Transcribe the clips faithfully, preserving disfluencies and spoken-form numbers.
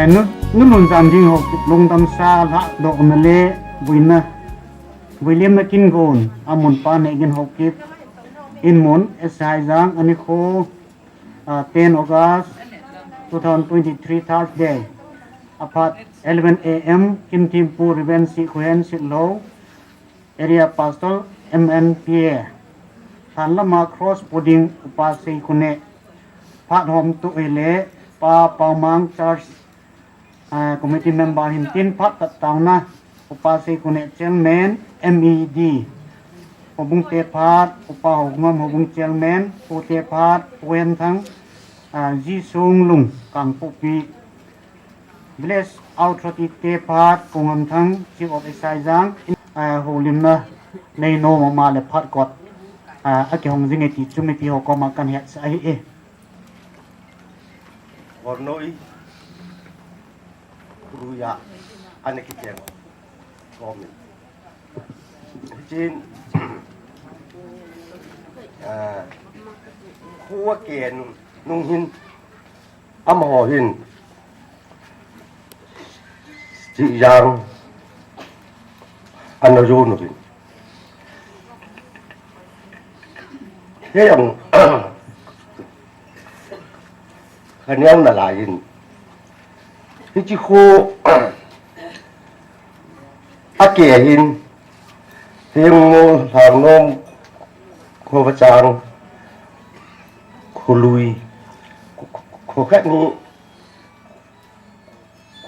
Nu, nu lunjam ding ho lungdam sa la dok na le buina. William na kin gon amun pa ne gin ho kip in mun esai jang ani kho, ah, ten August two thousand twenty-three Thursday. Aphat eleven A M Kim Thim Pu Reverend Si Khuhen Sit Lo. Area Pastor M N P A. Thanlama Cross Pudding Upa Sei Khune. Phat hom tu ile Pa Paumang Church, ah, Committee Member hin tin phat tat tauna Upa Sei Khune Chairman M E D. Hobung te phat Upa Hongam Hobung Chairman Pu te phat Pu Hen Thang, ah, Ji Sung Lung Kangpokpi. Village Authority te phat Pu Ngam Thang, Chief of Excise Jang, ah, holimna nei nom ama le phat kot, ah, akihong jing e ti chu mipi ho koma kan hetsah ahi e. Hornoi Ruya, ana kicheng komin. Chin, ah, khuwa ke nung, nung hin, amaho hin, chi jang, ana jo nu hin. He yang, khanel na lai hin. Hichi khu, ake hin, Hengmo, Lhangnom, Khovachang, Kholui, Kho, Kho, Khokhat ni,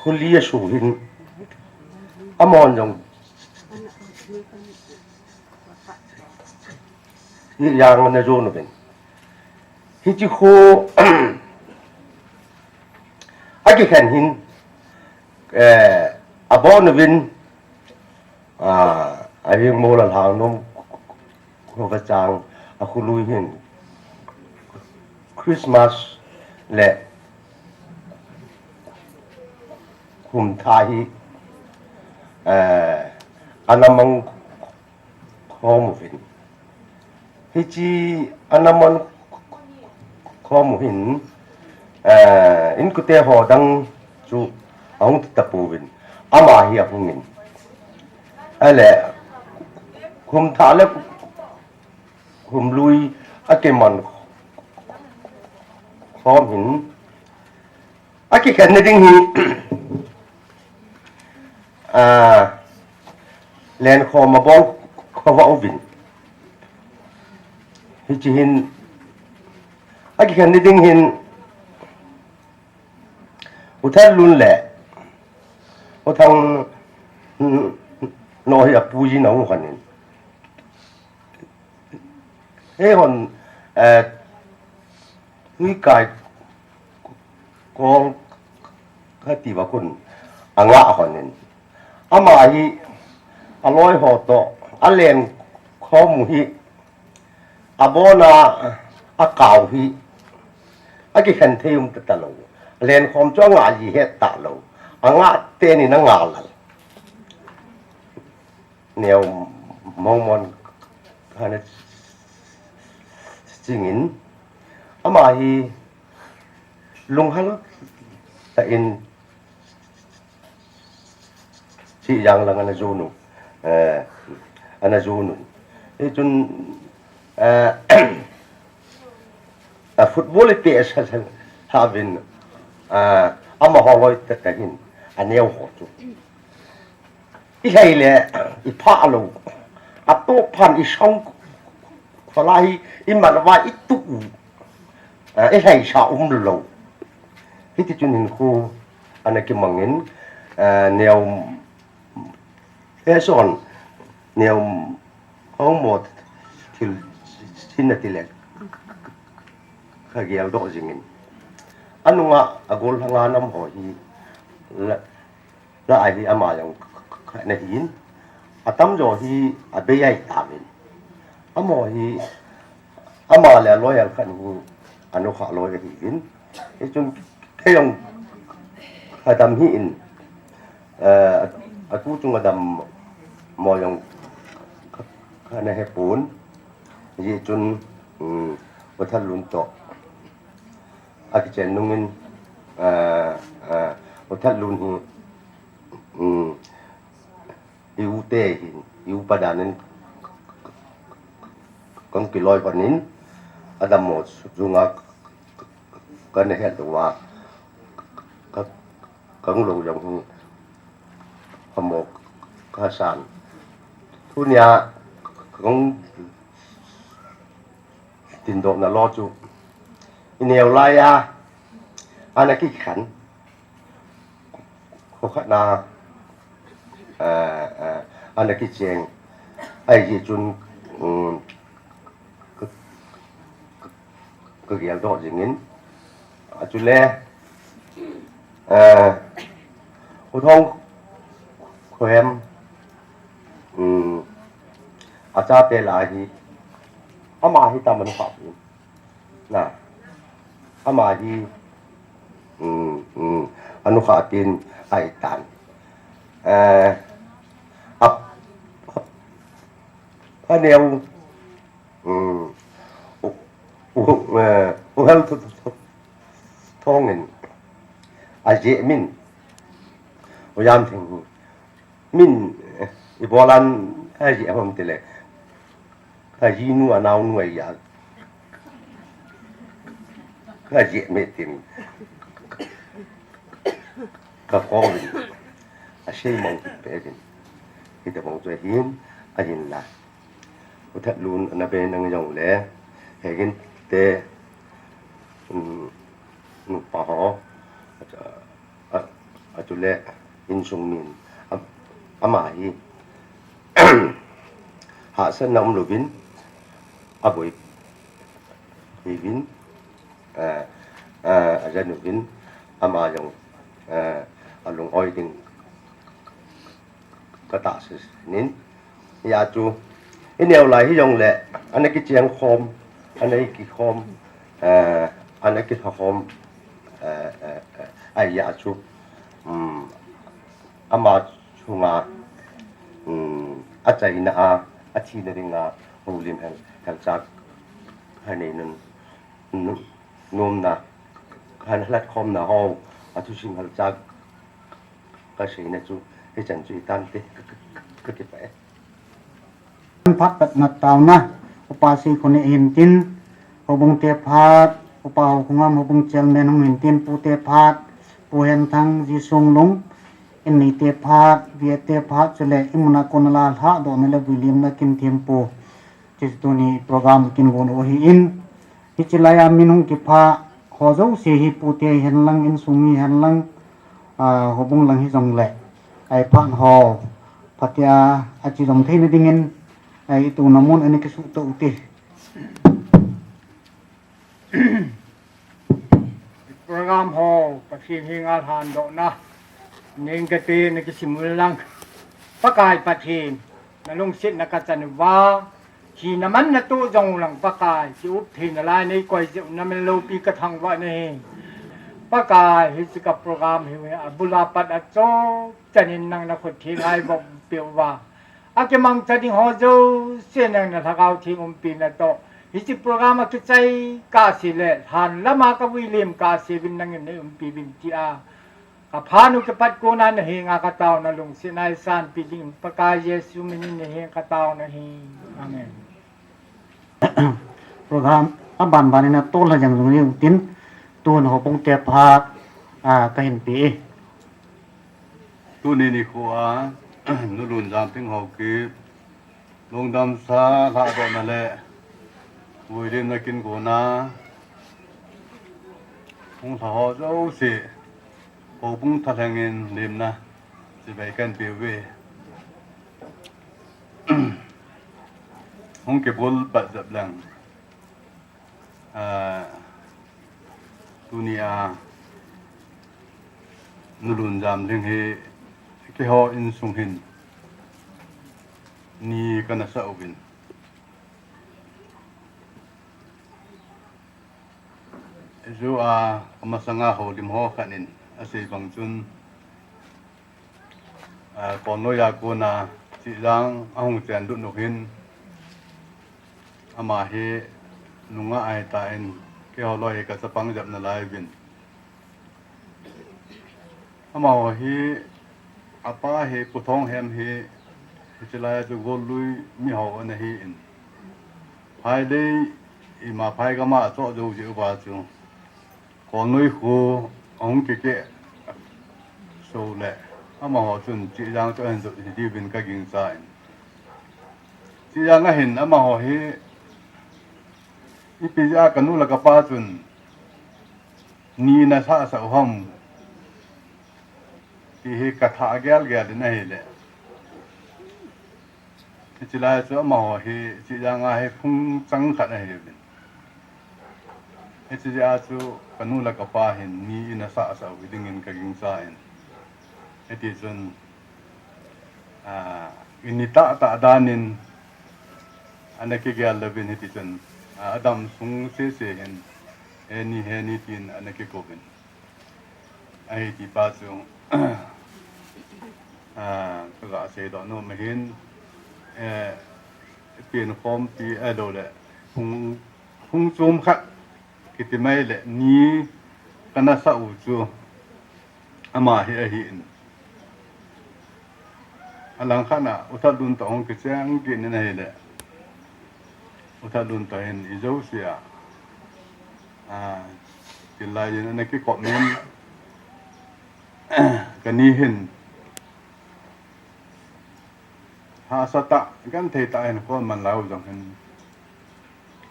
Kholi asu hin, amon jong, ni yang na jo nu hin. Hichi khu, akikhen hin, eh, abon uvin, ah, a Hengmo le Lhangnom, Khovachang, a Kholui hin, Christmas le, khum tha hi, eh, ana mang khom uvin. Hichi ana mang khom u hin, eh, inkote ho dang chu ahung ti tapouvin. Ama hi ahungin. Ale, khum tha le khum lui akiman khom hin. Akikhen na ding hi, ah, lenkhom abol khovah uvin. Hichi hin, akikhen na ding hin, U Thanlun le, U Thang, mm, no hi apu jin ahung khan in. He hon, eh, tui kai kol kati va kun anga honin. Ama hi aloi ho to, alen khom hi, abona, akau hi, akikhen thei um ta lo. Alen khom chu anga ji het ta lo. Anga teni na nga lal. Neo mongmon kana chingin ama hi lunghal ta in chi yang lang ana junu, eh, ana junu. Hichun, eh, a football ipi asa sa havin, eh, ama holoi ta ta hin aneo ho chu. I hei le, i pha lo. A to phan i song khola hi, i man va i tu u. Ah, i hei sa um lo. Hiti chun hin khu, ana kimangin, ah, neo, he son, neo, hong mo, thil, thil na ti le. Kha gel doh jingin. Anunga, a gol hanga nam ho hi, la, la ahi ama jong kha na hin. Atam jo hi abei ai tamin. Amo hi ama le aloi al khan hi anu kha loi ahi vin. Hichun kei jong kha dam hi in, eh, atu chung adam mo jong kha na he pun. Hichun, um, U Thanlun to. Akichen nungin, ah, ah, Hothat lun hi, um, i u te hin, i u pa danin kong kiloi panin, adam mo zunga kana het uva, ka, kong lo jong hi, hamo ka san. Tunia, kong tin doh na lo chu. I neo lai a, ana kikhan. Khokhat na, eh, eh, ana kicheng. Ahi chun, um, ka, ka, ka gel doh jingin. Achule, eh, U Thong Khohem, um, achate la hi, ama hi taman kha. Na, ama hi, um, um, anu kha tin ai tan. Eh, ap, ap, aneo, um, u, u, eh, u hel thu, thu, thu, thongin, a je min, u yam thing hi. Min, eh, i bolan, a je hom tile. Ka jinu a naunu a ya. Ka je me tin. Ka ko vin. A sei mong ki pe vin. Hita mong chu hin, a hin la. U that lun ana be nang jong le. He gin te, um, nu pa ho. A, a, achule insung min. A, ama hi. Hahsatna um louvin. A boi. Hi vin. A, a, a janu vin. Ama jong. A, a lung oi ding. Ka tahsan in, hia chu, i neo lai hi jong le, ana kicheng khom, ana kikhom, eh, ana kitha khom, eh, eh, eh, ahia chu, um, ama chunga, um, achaina a, athina dinga, houlim hel, helchah, hanei nun, nu, nomna, han halat khomna ho, athusim helchah, Ka seina chu, hichan chu hitan te, ka, ka, ka, ka kipah e. Phat patna taona, upa sei khone hin tin, houbung te phat, upa ho khungam houbung chairman hung hin tin, pu te phat, pu Henthang, Jisung Lung, in nei te phat, via te phat, chule, i muna kona la lhah dohna le vuilimna kin thempu. Hiche tuni program kin gon u ahin, hiche laiya min hung kipha ho jouse hi pute hi henlang, insung mi henlang, ah, houbung lang hijongle, ai phat ho, phatea, ache jom theina dingin, ai ituna mun ana kisuh to ute. Program ho, Pathen henga lhandohna, nei kate na kisim un lang. Pakai Pathen, na lungsetna ka chan uva, thina man na toh jong lang Pakai, ki up theina lai nei koi jeh u na min loupi ka thangvah na hi. Pakai, hiche ka program hi, abul a pat a chom chan in nang na khut theng a eivop peh uva. Akimangcha ding ho jouse nang na Lhagao Theng umpi na toh. Hiche program a kichai kahse le, lhan lama ka vuilim kahse uvin nangin nei umpi uvin tia. Ka phat u kipat kona na henga ka taona lungsetna eisanpi ding Pakai Jesu minin na henga ka taona hi. Amen. Program aban ban in atol lha jeng jong u tin, tun houbung te phat, ah, ka hin pe e. Tuni nikho a, Nu Lunjam Thing Haokip, lungdamsa lhadohna le vuilimna kin gona, hung lha ho jouse, houbung thalheng in limna, chibai kan pe uve. Hung kibul pat jep leng. Ah, tunia Nu Lunjam Thing hi keiho insung hin ni kana sa uvin. Ju a, amasanga houlim ho khat in asei bang chun, ah, Konloi a kona Chihjang ahung chen lut u hin, ama hi nungah ahitan, keiho loi hi ka chapang jep nalai uvin. Amaho hi, apa hi, Pu Thonghem hi, hiche lai chu Gollui miho ana hin. Phailei, ima phai gam a achoh jou jeh uva chu. Kolnoi kho ahung kikeh so le, amaho chun Chijang chu ahin jot hi diuvin ka gingchan. Chijang ahin amaho hi, ipi jeh a ka nu le ka pa chun, ni na sah sah u ham, ti hi ka thah gel gel in ahile. Hiche lai chu amaho hi, Chijang a hi phung chang khat ahiuvin. Hiche jeh a chu ka nu le ka pa hin ni in asah sah u hi dingin ka gingchan. Hiti chun, a, in ni tah tah dan in ana kigel louvin hiti chun, a, adam sung sese hin, he ni, he ni tin ana kikouvin. Ahi ti pa chu, a, ka ga seidoh nom ahin, eh, pen khompi ahilou le, hung, hung chom khat kiti mai le, ni kana sah u chu ama hi ahin. Alangkhat a, U Thatlun toh hung kicheng kit in ahile. U Thatlun toh hin ijouse a, a, tilai in ana kikop in, kani hin, hahsa tah, genthei tah in kon man lai u jong hin,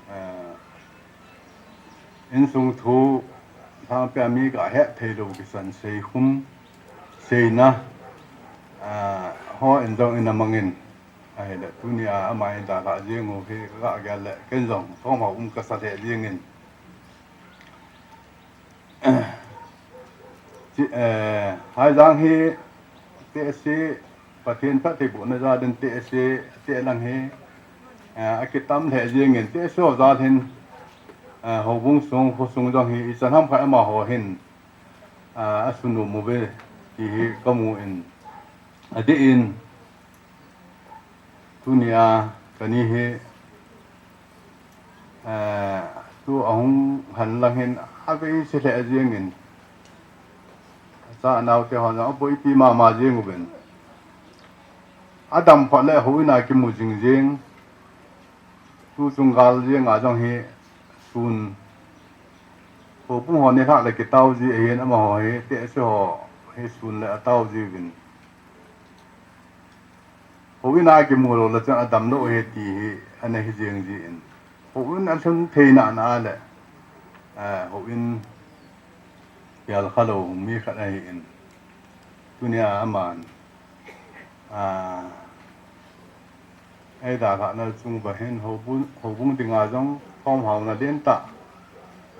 a, insung thu, lhangpi a mi ga het thei lou kisan seikhum, seina, a, ho in jong ina mangin, ahile, tuni a ama in dalhah jeng u hi ka gel le, ken jong, thomhao um kasa lheh jengin. Chi, eh, Haijang hi, tehse, Pathen phattheibohna jal in tehse, teh lang hi, eh, akitam lheh jengin, tehse ho jal hin, eh, houbung sung, khosung jong hi, ichan ham khat amaho hin, eh, asun nom uve, ti hi kamu in, adeh in, Tuni a, kani hi, eh, tu ahung hen lang hin, aveise lheh jengin, acha anaote hon jong aboipi mama jeng uvin. Adam phat le houin a kimu jing jeng, tu chung gal jeng a jong hi, sun, houbung ho nilhah le kitao ji ahin amaho hi, tehse ho hi sun le atao jiuvin. Houin a kimu lou le chun adam lou ahi ti hi ana hi jeng jin. Houin alhun thei nana le, eh, houin pial kha lou mi khat ahin. Tunia aman, ah, eidalhahna chung uva hin houbung, houbung dinga jong thomhaona lentah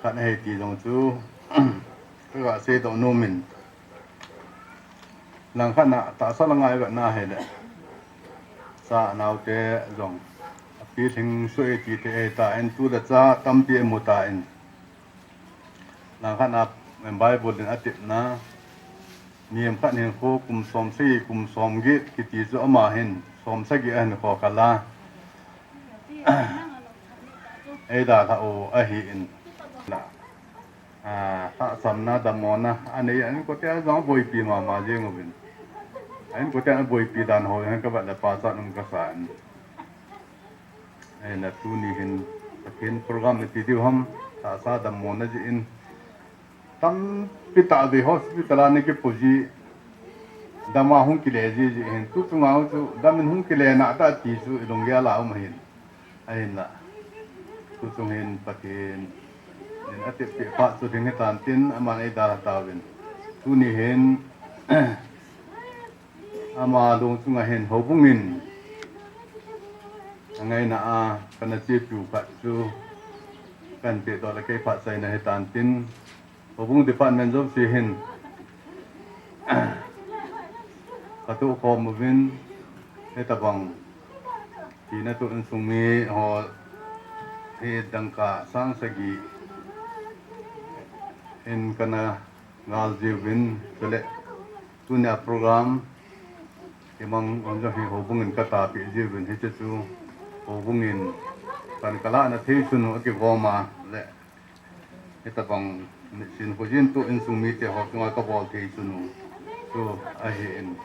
khat ahi ti jong chu ka ga seidoh nom in. Langkhat na tahsa langa ivetna hile, cha naote jong apilhing soi ti te ahitan, tu le cha tampi amutan. Langkhat na Bible in atepna, mihem khat hinkho kum somsagi, kum somget kiti chu ama hin somsagi ahinkho kala, eidalhah u ahin. Ah, lhahsamna, damlouna anei a, inkote a jong aboipi mama jeng uvin. A inkote a aboipi dan ho jong kavet le pachat um kasan. Ahinla tuni hin, Pathen program iti diu ham, tahsa damlouna jeh in, tampi tah vei hospital a ana kipo ji, dam a hung kile ji jeh hin, tu chunga chu dam in hung kile nante ti chu ilunggel a um ahin. Ahinla, tu chung hin Pathen in atep peh phat chu ding hitan tin, aman eidalha tauvin. Tuni hin, ama lung chunga hin houbung in angaina a kana chepiu khat chu kahin pehdoh le kei phatchaina hitan tin, houbung department jouse hin katoh khom uvin, hitabang thina toh insung mi ho hi dangka sang sagi in kana ngal jiuvin, chule tunia program imang jong hi houbung in katahpeh jiuvin, hiche chu houbung in pan kalahna thei chun u akigom a le, hitabang nisin khojin toh insung mite ho chunga kabol thei chun u Chu ahin,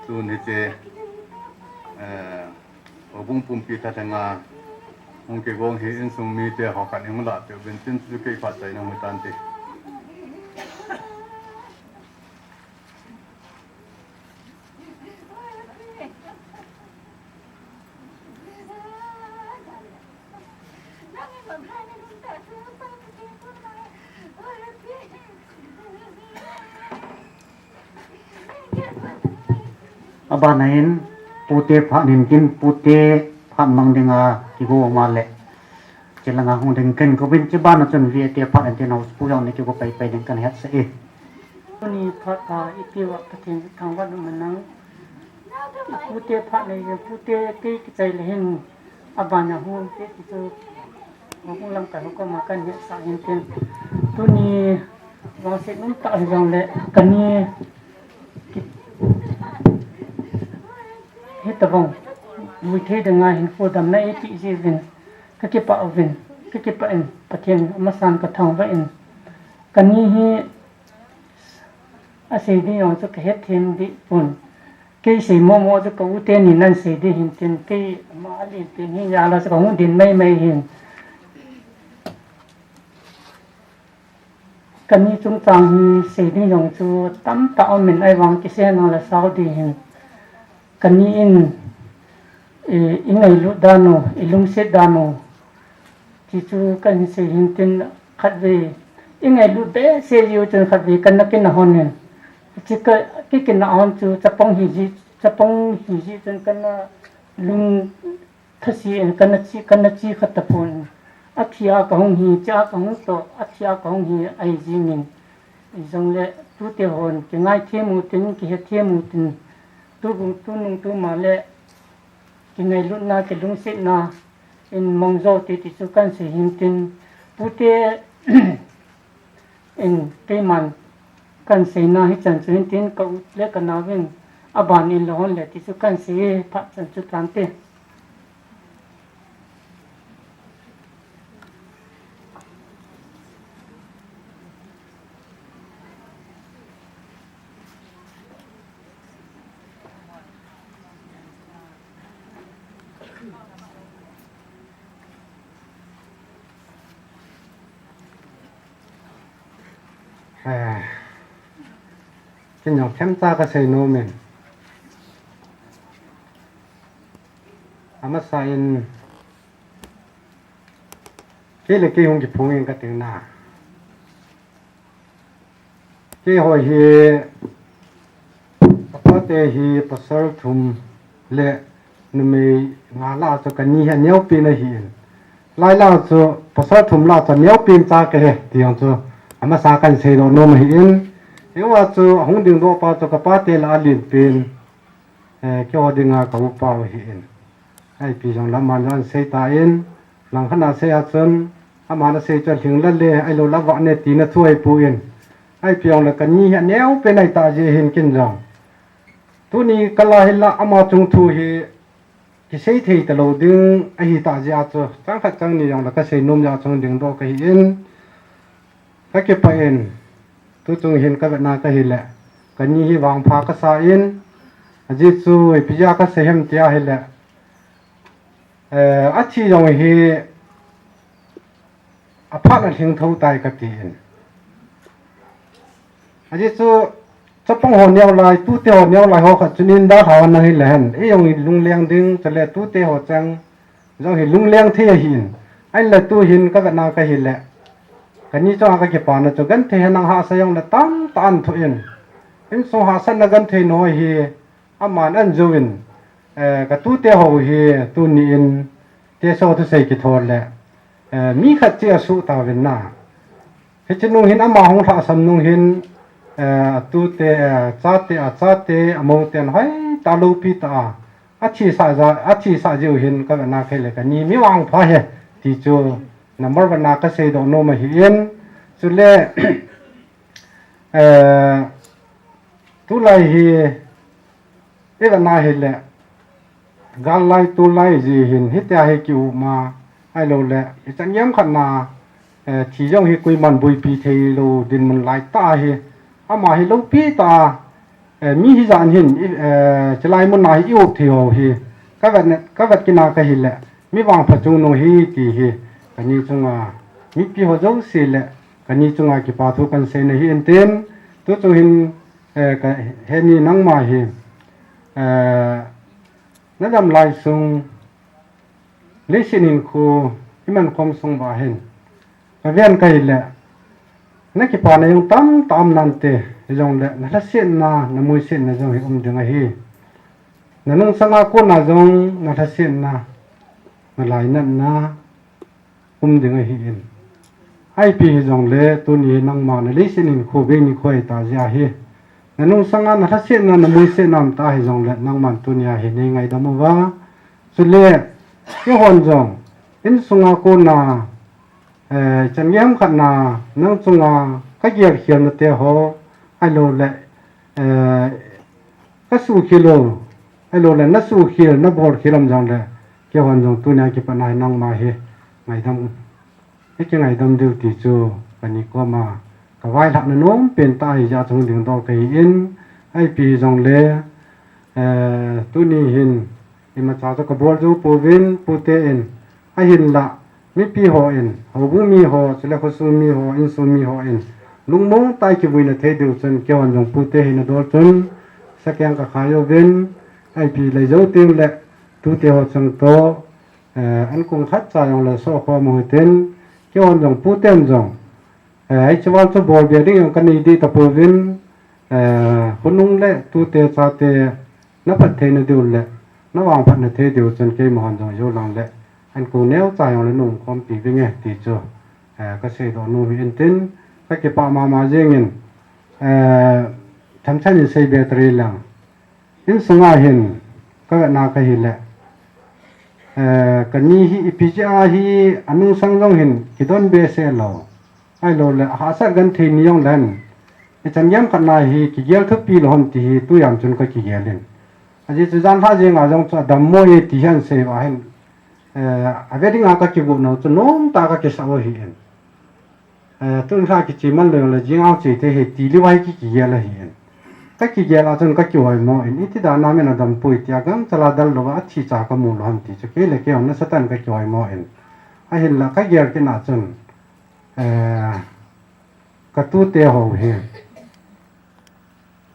tun hiche, eh, houbung pumpi tha thenga hung kigong hi insung mite ho khat hung lah peh uvin tin chu kei phat chaina hung tante. Abana hin pute phat nin kin pute phat mang dinga kigo ma le. Chilanga hung ding ken ko bin chi bana chun vi te phat nin tin house pu jong ni kigo pai pai ding kan het sa e. Ni phat pa ipi wa Pathen thangvah nu manang. Pute phat nei pute te kichai le hin abana hung te ti chu. Hung lam ka ko ma kan het sa hin tin. Tuni vangset num ta hi jong le kani Hetavong, vui thei dinga hin khodamna eipeh jiuvin, kakipah uvin, kakipah in, Pathen amasan kathangvah in, kani hi asei ding jong chu kahet them deh pon, kei sei momo chu ka u teni nan sei ding hin tin, kei ama alen pen hi jal a chu kahung din maimai hin. Kani chungchang hi sei ding jong chu tamtah um in ahivang kisei nang le sao ding hin. Kani in i, i ngailut dan u, i lungset dan u. Ti chu kahin sei hin tin khatvei. I ngailut behseh jiu chun khatvei kana kina hon in. Chi ka, kikina hon chu chapang hi ji, chapang hi ji chun kana lung Thasi in kana chi, kana chi khat tapon. Athi a kahung hi, cha kahung to, athi a kahung hi, ahi jingin. Ijongle, tute hon, kingai themu tin, kihe themu tin. Tugung, tunung, tuma le, kingailutna, kilungsetna, in mong jo ti ti chu kan sei hin tin. Pute, In keiman kan seina hichan chu hin tin ka u le ka nau vin aban in la hon le ti chu kan sei phat chan chu tante. Eh, ken jong themcha ka sei nom in. Amasa in, kei le kei hung kiphong in ka ting na. Keiho hi, ka pate hi pasal thum le numei nga lah chu kani hi aneopen ahin. Lai lah chu pasal thum lah chu aneopen cha kahi ti jong chu amasa kan seidoh nom ahin. Hiva chu ahung dingdoh pa chu ka pate lah a alenpen. Eh, keiho dinga ka upa u ahin. Ipi jong le aman jong asei tan, langkhat a asei a chun, aman asei chu alhing lal e, ahilou le avah e tina thu ahipon. Ipi jong le kani hi aneopen ahitah jeh hin ken jong. Tuni kal a hi la ama chung thu hi kisei thei talou ding ahitah jeh a chu, chang khat chang ni jong le ka sei nom jeh a chu dingdoh kahin. Ka kipah in, tuchung hin ka vetna kahi le, kani hi vangpha ka sa in, ajeh chu ipi jeh a ka sei ham ti ahile, eh, athi jong hi aphat a lhing tho tai ka ti in. Ajeh chu chapang ho neo lai, tute ho neo lai ho khat chun in dalha nang hi le hen, ei jong in lungleng ding, chule tute ho chang, Jong hi lungleng thei ahin. Ahin le tu hin ka vetna kahi le. Kani chunga ka kipana chu genthei henlang hahsa jong le tamtah ahin thoh in. Insung hahsatna genthei noi hi aman ahin jou in. Eh, ka tute ho hi tuni in teso thusei kithol le. Eh, mi khat cheh asuh tauvin na. Hiche nung hin ama hung lhahsam nung hin, eh, atute, eh, chate, achate, amou ten hoitah loupi tah a, athisah ja, athisah jeh u hin ka vetna kahi le kani mi vangpha ahi ti chu number one a ka seidoh nom ahin, chule, eh, tulai hi, i vetna hile, gal lai, tulai jeh hin, hitia hi ki-um a, ahilou le, ichan niam khat na, eh, thi jong hi koiman boipi thei lou dinmun lai tah ahi, Ama hi loupi ta, eh, mi hi jan hin, eh, chilai mun a hi i-up thei ho hi, ka vet, ka vet kit na ka hi le, mi vangpha chung nu hi ti hi, ka ni chunga, mipi ho jouse le, ka ni chunga kipa thu kan sei na hi intin, tu chu hin, eh, ka he ni nangma hi, eh, na dam lai sung, leiset hinkho i man khom sung uva hin, ka ven ka hi le, na kipana jong tamtah um nante, hijongle, na lhasetna, na muisetna jong hi um ding ahi. Na nungsanga kona jong, na lhasetna, na lainatna, um ding ahi in. Ipi hijongle, tuni hi nangma na leiset hinkho bei nikho ahi ta jeh ahi. Na nungsanga na lhasetna, na muisetna um ta hijongle, nangman tunia hi nei ngaidam uva. Chule, keihon jong, insunga kona, eh, chan gei ham khat na, nang chunga, ka gel khel na te ho, ahilou le, eh, ka sukhel u, ahilou le, na sukhel, na bolkhel um jongle, keihon jong tunia kipat na hi nangma hi, ngaidam, hi kingaidam diu ti chu, ka ni koma, ka vailhahna nom pen ta hi jeh chun dingdol ka hi in, ipi jongle, eh, tuni hin, imacha chu ka bol jou pouvin, pute in, ahinla, mipi hon, houbung mi ho, chule khosung mi ho, insung mi hon, lungmong tah a kivui na thei diu chun, keihon jong pute hi na dol chun, sakeng ka khai uvin, ipi lei jou teng le, tute ho chang toh, eh, an kong khat cha jongle soh khom u hitin, keihon jong puten jong, eh, hiche val chu bol be ding jong ka nei ding ta pouvin, eh, khonung le tute chate, na phatthei na diu le, na vangphat na thei diu chun keima hon jong jou lang le, an kong neocha jongle na um khompi vinge ti chu, eh, ka seidoh nom hi intin, ka kipah mama jeng in, eh, themchan in sei be tari lang. Insunga hin, ka vetna ka hi le, eh, ka ni hi ipi jeh a hi, a nungsang jong hin, kidon behseh lou. Ahilou le, hahsat genthei ni jong len. Ichan gei ham khat na hi, kigel thupi lou ham ti hi, tujan chun ka kigel in. Ajeh chu jan lhah jeng a jong chu a dammo e ti hi an sei uva hin. Eh, a ve ding a ka kigot nau chu nom tah a ka kisah u ahi in. Eh, tun lha kiche man lou le, jing a che thei hi, ti lou a hi ki, kigel ahi in. Ka kigel a chun ka kihoimo in, iti dan a min a dam poi ti a gangchal a del lou a, a thi cha ka mu lou ham ti chu, kei le kei hon nasatah in ka kihoimo in. Ahinla ka gel kit na chun, eh, ka tute ho hi.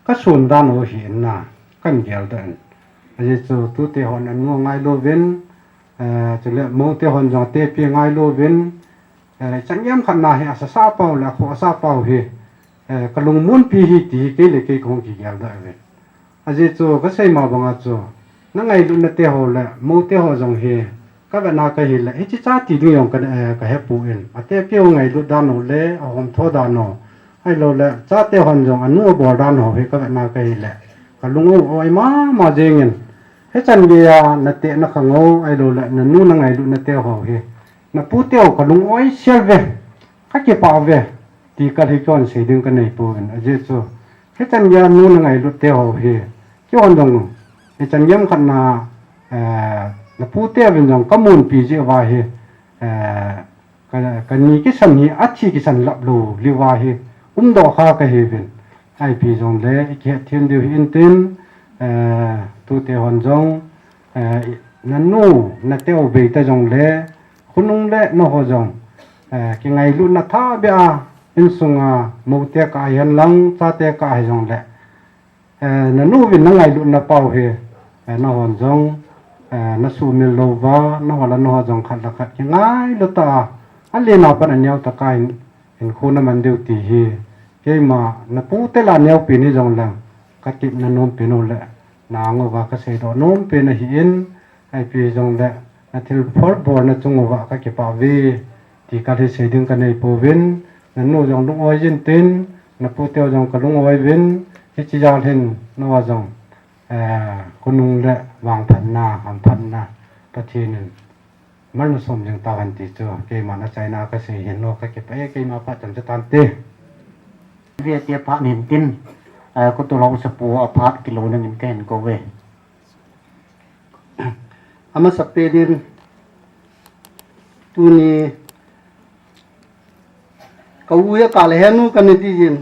Ka sun dan u hi in na, kan gel dan. Ajeh chu tute hon an nu ngailu vin, eh, chule moute hon jong tepi ngailu vin, eh, chan gei ham khat na hi a sasa pau le a khohsa pau hi, eh, ka lungmonpi hi ti hi kei le kei kong kigel dan ve. Ajeh chu ka sei ma banga chu, na ngailutna te ho le, moute ho jong hi, ka vetna ka hi le, hiche cha ti ding jong ka, eh, ka he poi in. A tepi u ngailut dan u le, a hom tho dan u. Ahilou le, chate hon jong a nu a bol dan u hi ka vetna ka hi le. Ka lung u oi mama jeng in. Hichan gei a na te na khang u, ahilou le, na nu na ngailutna te ho hi. Na pute u ka lung oi sel ve. Ka kipah ve. Ti ka hi kon sei ding ka nei poi in. Ajeh chu. Hichan gei a nu na ngailut te ho hi. Kei hon jong. Hichan gei ham khat na, eh, na pute uvin jong ka munpi jeh uva hi. Eh, ka, ka ni kisan hi a thi kisan lap lou, lou uva hi, um doh kha ka hi uvin. Ipi jongle, i kihet them diu hi intin, eh, tute hon jong, eh, na nu, na te u bei ta jongle, khonung le na ho jong, eh, kingailutna thabeh a, insunga, moute kah a hi hen lang, chate kah a hi jongle, Eh, na nu vin na ngailutna pau hi, eh, na hon jong, eh, na sumil lou uva, na ho le na ho jong khat le khat kingailu tah a, a len a pat a neo tah a hin, hinkho na man diu ti hi, keima na pute la neopi ni jong leng, ka tepna nom pen u le, na ngou va ka seidoh nom pen ahi in, Ipi jong le, na thil phot bolna chung uva ka kipah uve, ti ka hi sei ding ka nei pouvin, na nu jong lung-oi jin tin, na pute u jong ka lung-oi uvin, hiche jal hin, na u jong, eh, khonung le vangphatna, hamphatna, Pathen in, mal na som jing tauhen ti chu, keima na chaina ka sei hin lo ka kipah e, keima phat chan chu tante. Ve tia phat hin tin, eh, ka tolhou sapu a phat kilou nangin ka hin kou ve. Amasapen in tuni ka u hi a kal a henu kana ti jin.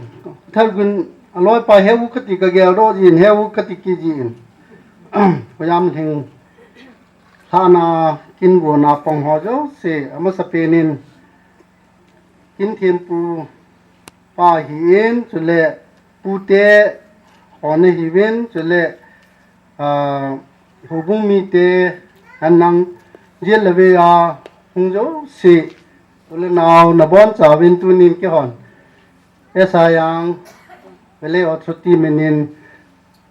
Thalgun Ka loipa heu kati ka geldoh jin, heu kati kit jin. Khoyam lhing lhana kin gona pang ho jouse, amasa penin kin thempu pa hi in, chule pute ho na hi in, chule, ah, houbung mite, an nang jil le ve a hung jouse, u le nau na bon chauvin tunin kihon. Esa yang, vele o chuti menin,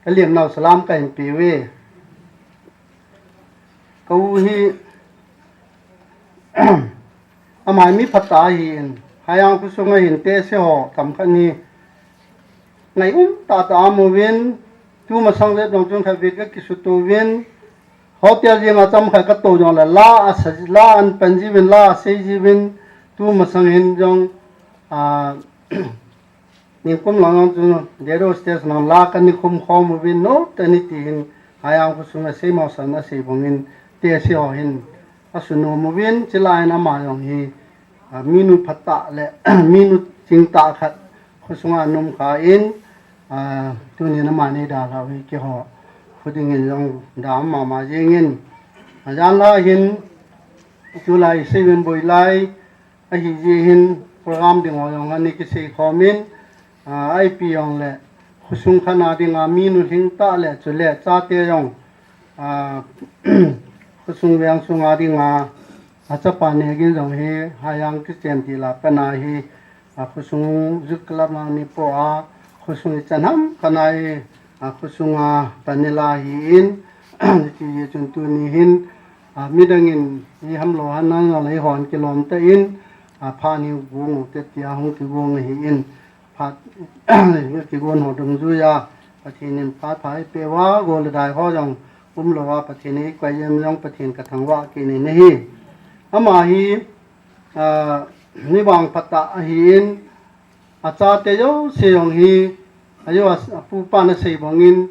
ka liam nau salam ka hin pe ve. Ka u hi, ama mi phatah ahi in, Hayang khusunga hin te se ho tam khat ni. Ngai um tata amu vin, tu masang le dong chung khat vit ka kisutu vin. Hotel jing a cham khat ka to jong le la a sa, la an pan ji vin, la a sei ji vin, tu masang hin jong, a, Nikum lang chu Dero Stage lang la ka ni khum khom uvin no, te ni ti hin Hayang khusunga sei mau san a sei bangin te sei ho hin a sunu muvin, chila in ama jong hi, a, minu phatah le minu chingtah khat khusunga num kha in, a, tunin ama nei dalhau hi kiho khuding in jong dam mama jingin, a, jan la hin tulai sei vin boi lai, ahi jeh hin program ding ho jong ani kisei khomin, a, ipi jong le khusung khat a dinga minu lhingtah le chule chate jong, a, khusung veng sunga dinga, a, chapa ne gin jong hi Hayang Christian ti la pana hi, a, khusung Youth Club lang ni po a, khusung i chanham kana hi, a, khusunga panela hi in, ti ye chun tuni hin, a, midangin i hamlo han nang le hon kilom ta in, a, pha ni gung te tia hung kigung hi in, phat kigun ho dungjuiya, Pathen in phat pha i pe uva, gol le dai ho jong umlou a, Pathen i koi em jong Pathen ka thangvah kit in ahi. Ama hi, a, mi vangphatah ahi in, a chate jouse jong hi, a jo a, a pupa na sei bangin,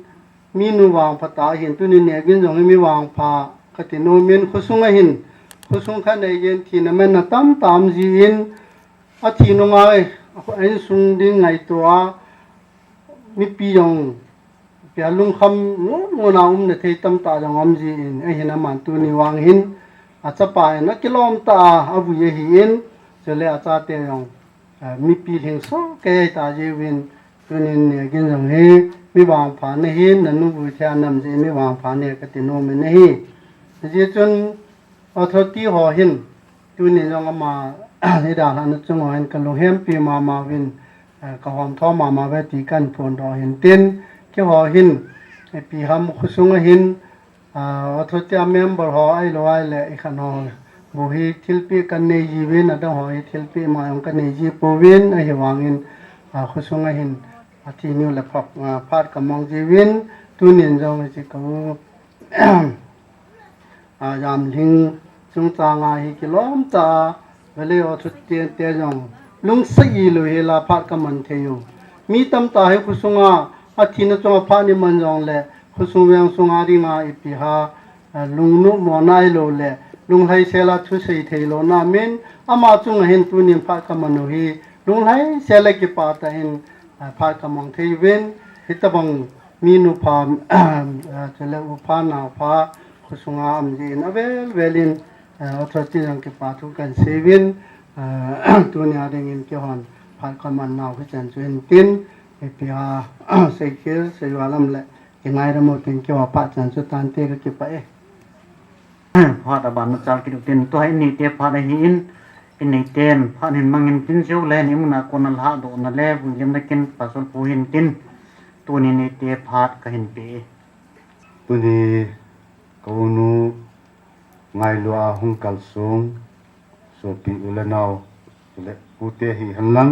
minu vangphatah ahi in, tuni ne gin jong hi mi vangpha kati nom in, khusunga hin, khusung khat nei in, thina manna tamtah um ji in, a thi nunga, a insung ding ngaito a, mipi jong pia lungkham ngon ngon a um na thei tamtah jong um ji in, ahin aman tuni vang hin, a chapa in a kilom tah a, a vui ahi in, chule a chate jong, a, mipi lhingso kei ta ji vin, tunin ne gin jong hi, mi vangpha na hin, na nu vui thei a nam ji mi vangpha ne kati nom in ahi. Ji chun, Authority ho hin, tunin jong ama, ni dalhana chung ho hin ka lunghempi mama vin, eh, ka homtho mama ve ti kan phondoh hin tin, keiho hin, eh, ipi ham khusunga hin, ah, authority a member ho ahilou ahile, i khan ho, bu hi thilpeh kan nei ji vin, adang ho hi thilpeh ma jong kan nei ji pouvin, ahivangin, ah, khusunga hin, athi niu le phat, ah, phat ka mang ji vin, tunin jong hiche ka u, a, jamlhing chungchang a hi kilom tah a, vele o thutien te jong lungset ilou hi la phat ka man thei u. Mi tamtah hi khusunga, athina chunga phat ni man jongle, khusung veng sunga dinga ipi ham, a, lungnom mo nailou le, lunglhaisel a thusei thei lou na min, ama chunga hin tunin phat ka man u hi, lunglhaisel le kipah tah in, a, phat ka mang thei uvin, hitobang mi nupha, a, chule upha, naopha, khusunga um jin avel velin, a, authority jong kipa thu kan sei uvin, a, tunia dingin keihon phat ka man nau hichan chu hin tin, ipi ham, seikhel, seival um le, kingaidam u tin keiho phat chan chu tante ka kipah e. Phat aban na chal kit u tin, tua hi in neite phat ahi in, in neiten phat hin mangin tin jeu le, ni muna kona lhadoh na le, vuilimna kin Pastor pu hin tin, tuni neite phat ka hin pe. Tuni ka unu ngailu a hung kalsong, sopi u le nao, chule pute hihen lang,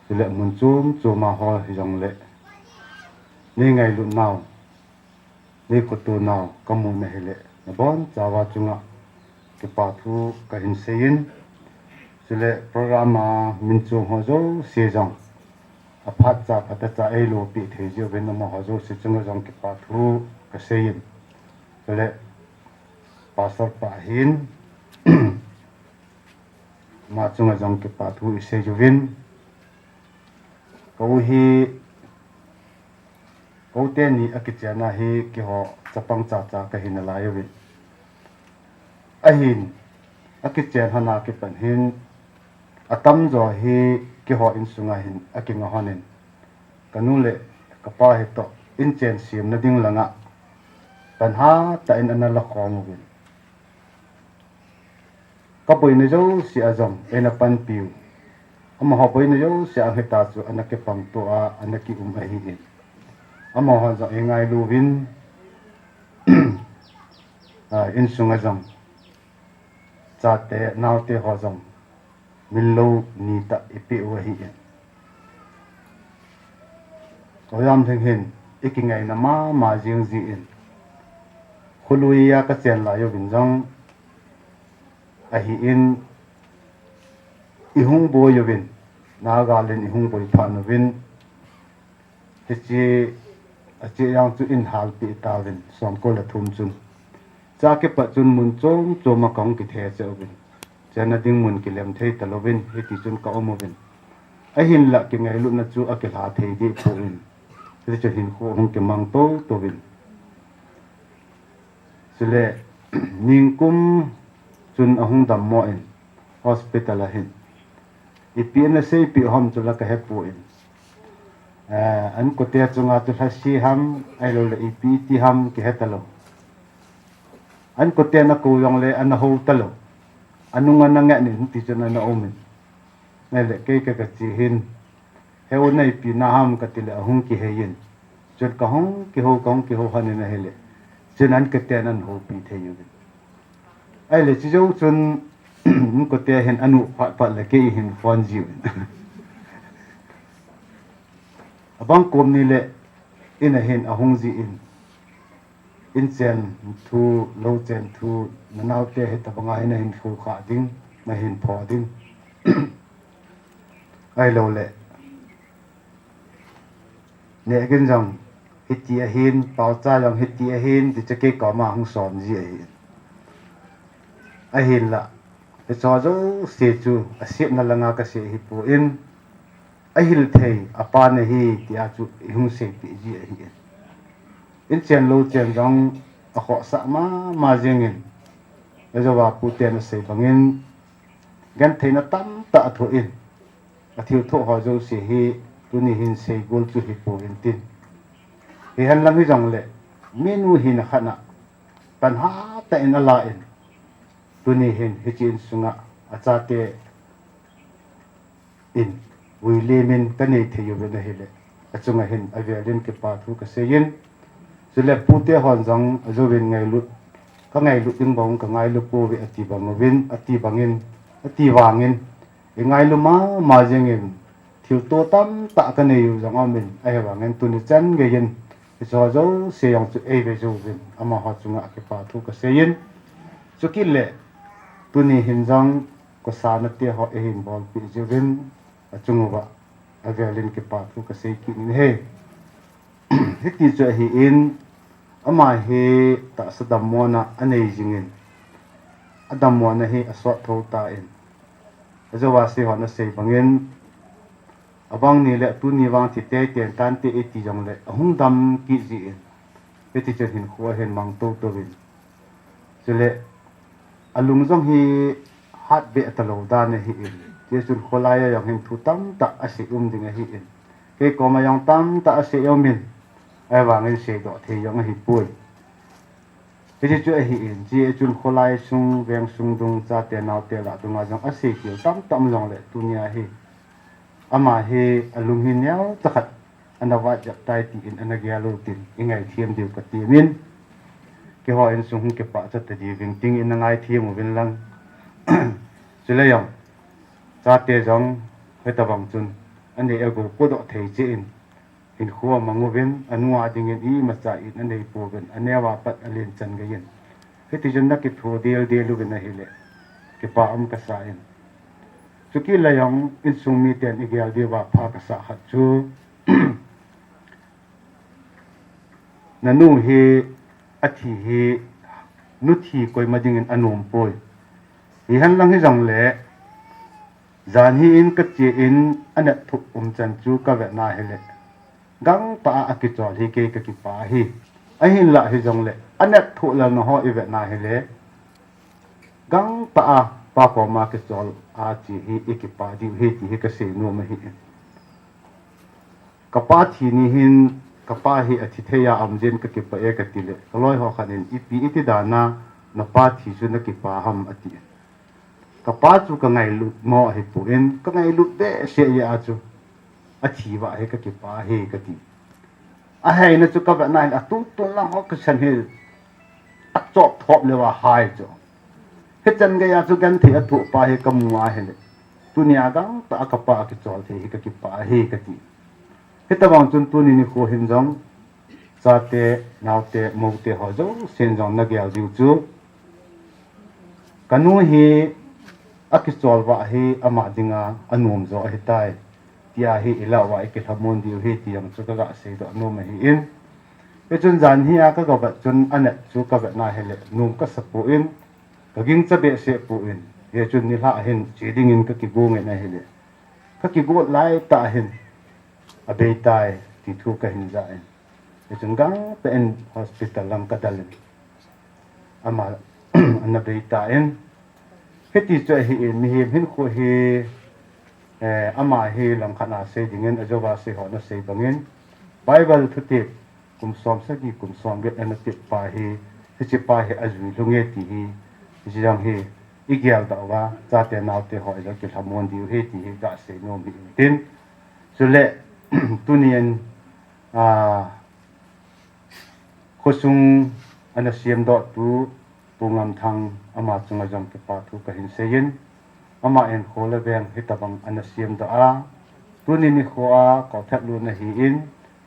chule mun chom chom a ho hijongle, nei ngailut nau, nei khoto nau ka mu na hile, nabon chauva chunga kipa thu ka hin seiyin, chule program a min chom ho jouse jong, aphat cha phat cha eilopi thei jeh uvin amaho jouse chunga jong kipa thu ka seiyin. Chule Pastor pa hin, ama chunga jong kipa thu i sei uvin. Kou hi, kou teni akichen a hi keiho chapang chacha kahi nalai uvin. Ahin, akichen hon a kipan hin, atamjo hi keiho insunga hin akinga honin. Kanu le kapa hitoh inchen semna ding langa pan hatah in ana lakhom uvin. Kaboina jouse a jong eina panpiu. Amaho boina jouse a hita chu ana kipangto a, ana kium ahin. Amaho jong eingailu uvin, a, insunga jong chate, naote ho jong min lou nitah ipeh u ahin. Kou jam theng hin, ikingaina mama jing jin. Khului a kachen lai uvin jong, ahin, ihung boi uvin, nagalin ihung boi phat uvin, Hiche, ache jang chu in halpeh tauvin, somko le thum chun. Chua kipat chun mun chom chom a kahung kithe cheh uvin. Chenna ding mun kilem thei talouvin, hiti chun kaum uvin. Ahinlah kingailutna chu akilha thei deh poi. Hiti chun hinkho hung kimang toto uvin. Chule, ningkum chun ahung dammo in, hospital a hin. Ipi ana seipeh ham chu la kahepoi. Eh, an kote chunga chu lhase ham, ahilouleh ipi iti ham kihe talou. An kote ana kou jongle ana hou talou. Anung ana ngen in ti chun ana um in. Ahile kei ka, kache hin. He u, na ipi na ham kati le ahung kihei in. Chun kahung kihou, kahung kihou hon in ahile. Chun an kote in ana houpi thei uvin. Ahile, chujou chun, an kote hin ana um phat phat le kei hin phone jiuvin. Abang kom ni le, in a hin ahung jin. In chen thu, lou chen thu, nanaote hitabanga hin ahin khoukhah ding, nahin pho ding. Ahilouleh. Neh gin jong hiti ahin, paocha jong hiti ahin, ti chu kei koma hung som ji ahin. Ahinlah, hicheho jouse chu asetna langa kasei hipon, ahil thei apa nahi tia chu ihung seipeh ji ahin. In chen lou chen jong akhohsah mama jingin, ajouva puten asei bangin, gentheina tamtah athoh in, athilthoh ho jouse hi tuni hin seigol chu hipon tin. Hihen lang hijongle, minu hina khat na, pan hatah in ala in, tuni hin hiche insunga achate in, vuilim in kanei thei uvin ahile, achunga hin avelin kipa thu kasei in, chule pute hon jong ajouvin ngailut, kangailut ding bang kangailu pouve ati bang uvin, ati bangin, ati vangin, ingailu mama jingin, thilto tamtah kanei u jong aumin, ahivangin tuni chan geiyin, hicheho jouse jong chu eive jouvin, amaho chunga kipa thu kasei in, chukit le, tuni hin jong, kosana teho eihin bolpeh jiuvin, achung uva, avelin kipa thu kasei kit in ahi. Hiti chu ahin, ama hi tahsa dammona anei jingin, adammona hi asot tho tan, ajouva sei hon asei bangin, abang ni le tuni vang thi teitei tante iti jongle, ahung dam kit jin, hiti chun hinkho ahin mang totouvin. Chule, alung jong hi hatbeh talou dan ahin. Tichun kholai a jong hin thu tamtah asei um ding ahin. Kei koma jong tamtah asei umin, ahivangin seidoh thei jong ahipoi. Hiti chu ahin, tichun kholai sung, veng sung dung, chate naote lah dunga jong asei khel tamtah um jongle, tunia hi ama hi alung hi neocha khat ana vat jep tai tin ana gel u tin, ingaithem diu katemin, keiho insung hung kipah cha tadiuvin tin ana ngaithem uvin lang. Chule jong, chate jong, hitabang chun, anei agou podoh thei cheh in, hinkho amang uvin, anu a dingin imacha in anei pouvin, aneo a pat alen chan geiyin. Hiti chun ana kitho del del uvin ahile, kipa um kasa in. Chukit le jong, insung miten igel diuva pha kasah khat chu, nanu hi athi hi, nuthi koima dingin anom poi. Hihen lang hijongle, Jan hi in ka che in, a nep thuh um chan chu ka vet na hi le, gang ta a kichol hi kei ka kipa hi. Ahin lah hi jong le, a nep thuh lal na ho i vet na hi le, gang ta a pa koma kichol a che hi i kipa diu hi ti hi ka sei nom ahi. Ka pa thi ni hin, ka pa hi a thi thei a um jeh in ka kipa e ka ti le, ka loi ho khat in, ipi i ti dan a, na pa thi chu na kipa ham a ti. Ka pa chu ka ngailut mo ahi poi, ka ngailut behseh jeh a chu a thi va hi ka kipa hi ka ti. A hei na chu ka vet na hin a tun tun lang ho ka san hi a chop thop le va hai chu. Hi chan gei a chu gan thei a thu pa hi ka mu a hi le. Tuni a gang ta a ka pa a kichol thei hi ka kipa hi ka ti. Hi ta bang chun tuni ni kho hin jong chate, naute, moute ho jouse in jong na gel diu chu, ka nu hi a kichol va hi ama dinga a nom jo ahi tai, tia hi i lau va i kilhamon diu hi ti jong chu ka ga sei doh nom ahi in. Hi chun jan hi a ka ga vet chun a nep chu ka vet na hi le nom ka sa poi, ka ging cha behseh poi, hi chun ni lha hin che ding in ka kigo ngen ahi le, ka kigo lai ta hin a bei tai ti thu ka hin ja in. Hi chun gang ta in hospital lam ka dal in. Ama ana bei ta in. Hi ti chu ahi in, mihem hin kho hi, eh, ama hi lam khat na sei ding in, a jo va sei ho na sei bang in. Bible thu ti kum som sagi, kum som get ana ti pa hi, hi chi pa hi a jui lhung e ti hi, hi chi jong hi, i gel doh va, chate naute ho i jong kilhamon diu hi ti hi ka sei nom hi in tin. Chule, tuni in, a, khosung ana siam doh tu, Pu Ngamthang ama chunga jong kipa thu ka hin sei in, ama in kho le veng hi ta bang ana siam doh a, tuni ni kho a, ko that lu na hi in,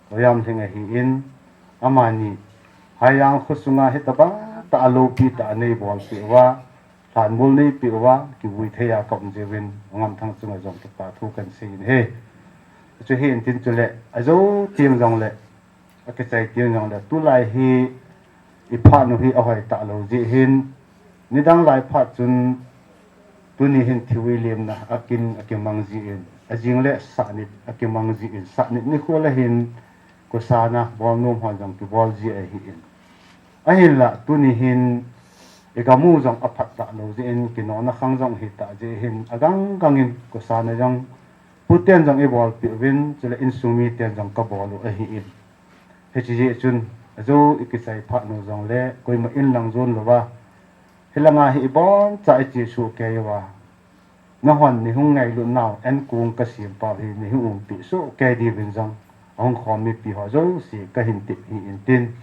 ko yam hling ahi in, ama ni, Haijang khosunga hi ta bang ta a lopi ta a nei bol pi va, Lhanmol nei peh uva, kivui thei a ka um jeh uvin, Ngamthang chunga jong kipa thu kan sei in ahi. Chu hi in tin chule, a jo teng jongle, a kichai teng jongle, tulai hi i phat u hi a hoi talou jeh hin, nidang lai phat chun, tuni hin thi ui lemna a kin a kimang jeh in, a jing le sah nit a kimang jeh in, sah nit nikho le hin, kosana bol nom ho jong kibol ji ahi in. Ahinla, tuni hin i gam u jong a phat talou jeh in, kinona khang jong hi ta jeh hin, a gang gang in kosana jong, puten jong i bolpeh uvin, chule insung miten jong ka bol u ahi in. Hiche jeh chun, a jo i kichai phat u jongle, koima in lang jon louva, hilanga hi i boncha i che soh kei uva, nahon nei hung ngailut nau, an kong ka sem pau hi, nei hung umpi soh kei diuvin jong, a hung khom mipi ho jouse ka hin tep hi in tin.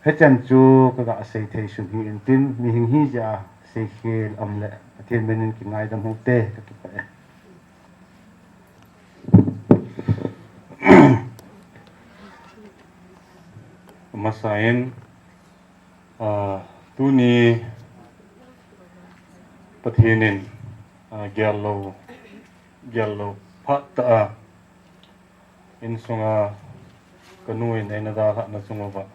Hichan chu ka ga sei thei sun hi in tin, mihing hi jeh a sei khel um le, Pathen min in kingaidam u hite, ka kipah e. Amasa in, Ah, tuni Pathen in, ah, gel lou, gel lou phat tah a, insunga ka nu in eina dalhahna chung uva,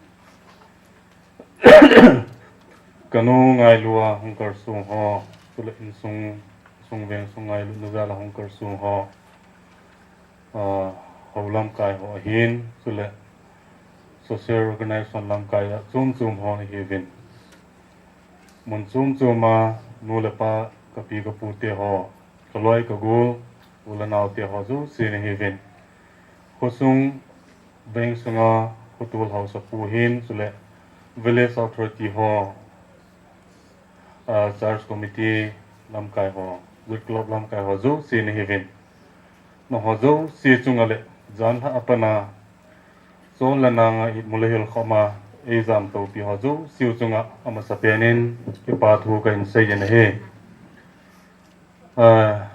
ka nu ngailu a hung kalsong ho, chule insung, sung veng sung ngailutna jal a hung kalsong ho, ah, hou lamkai ho ahin, chule social organization lamkai a chom chom ho ahiuvin. Mun chom chom a nu le pa, ka pi ka pu te ho, ka loi ka gol, u le nao te ho jouse ahiuvin. Khosung veng sunga khotol haosapu hin, chule village authority ho, ah, church committee lamkai ho, youth club lamkai ho jouse ahiuvin. Nangho jouse chunga le, jan lhah a pat a, chol le nang a, it mu le hil khom a, ei jamtopi ho jouse chunga, amasapen in, kipa thu kahin sei in ahi. Ah,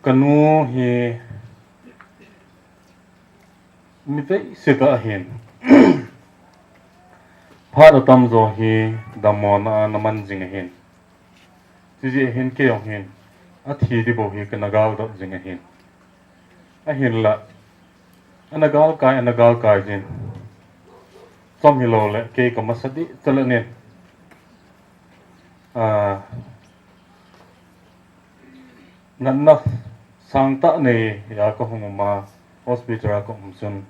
ka nu hi, mi veise tah ahin. Phat atamjo hi dammo na a na man jing ahin. Chujeh hin kei jong hin, athi ding bou hi kana galdot jing ahin. Ahinla, ana galkai, ana galkai jin. Chom hilou le, kei ka masa deh chaleh in. Ah, natna sangtah nei a ka hung um a, hospital a ka um chun,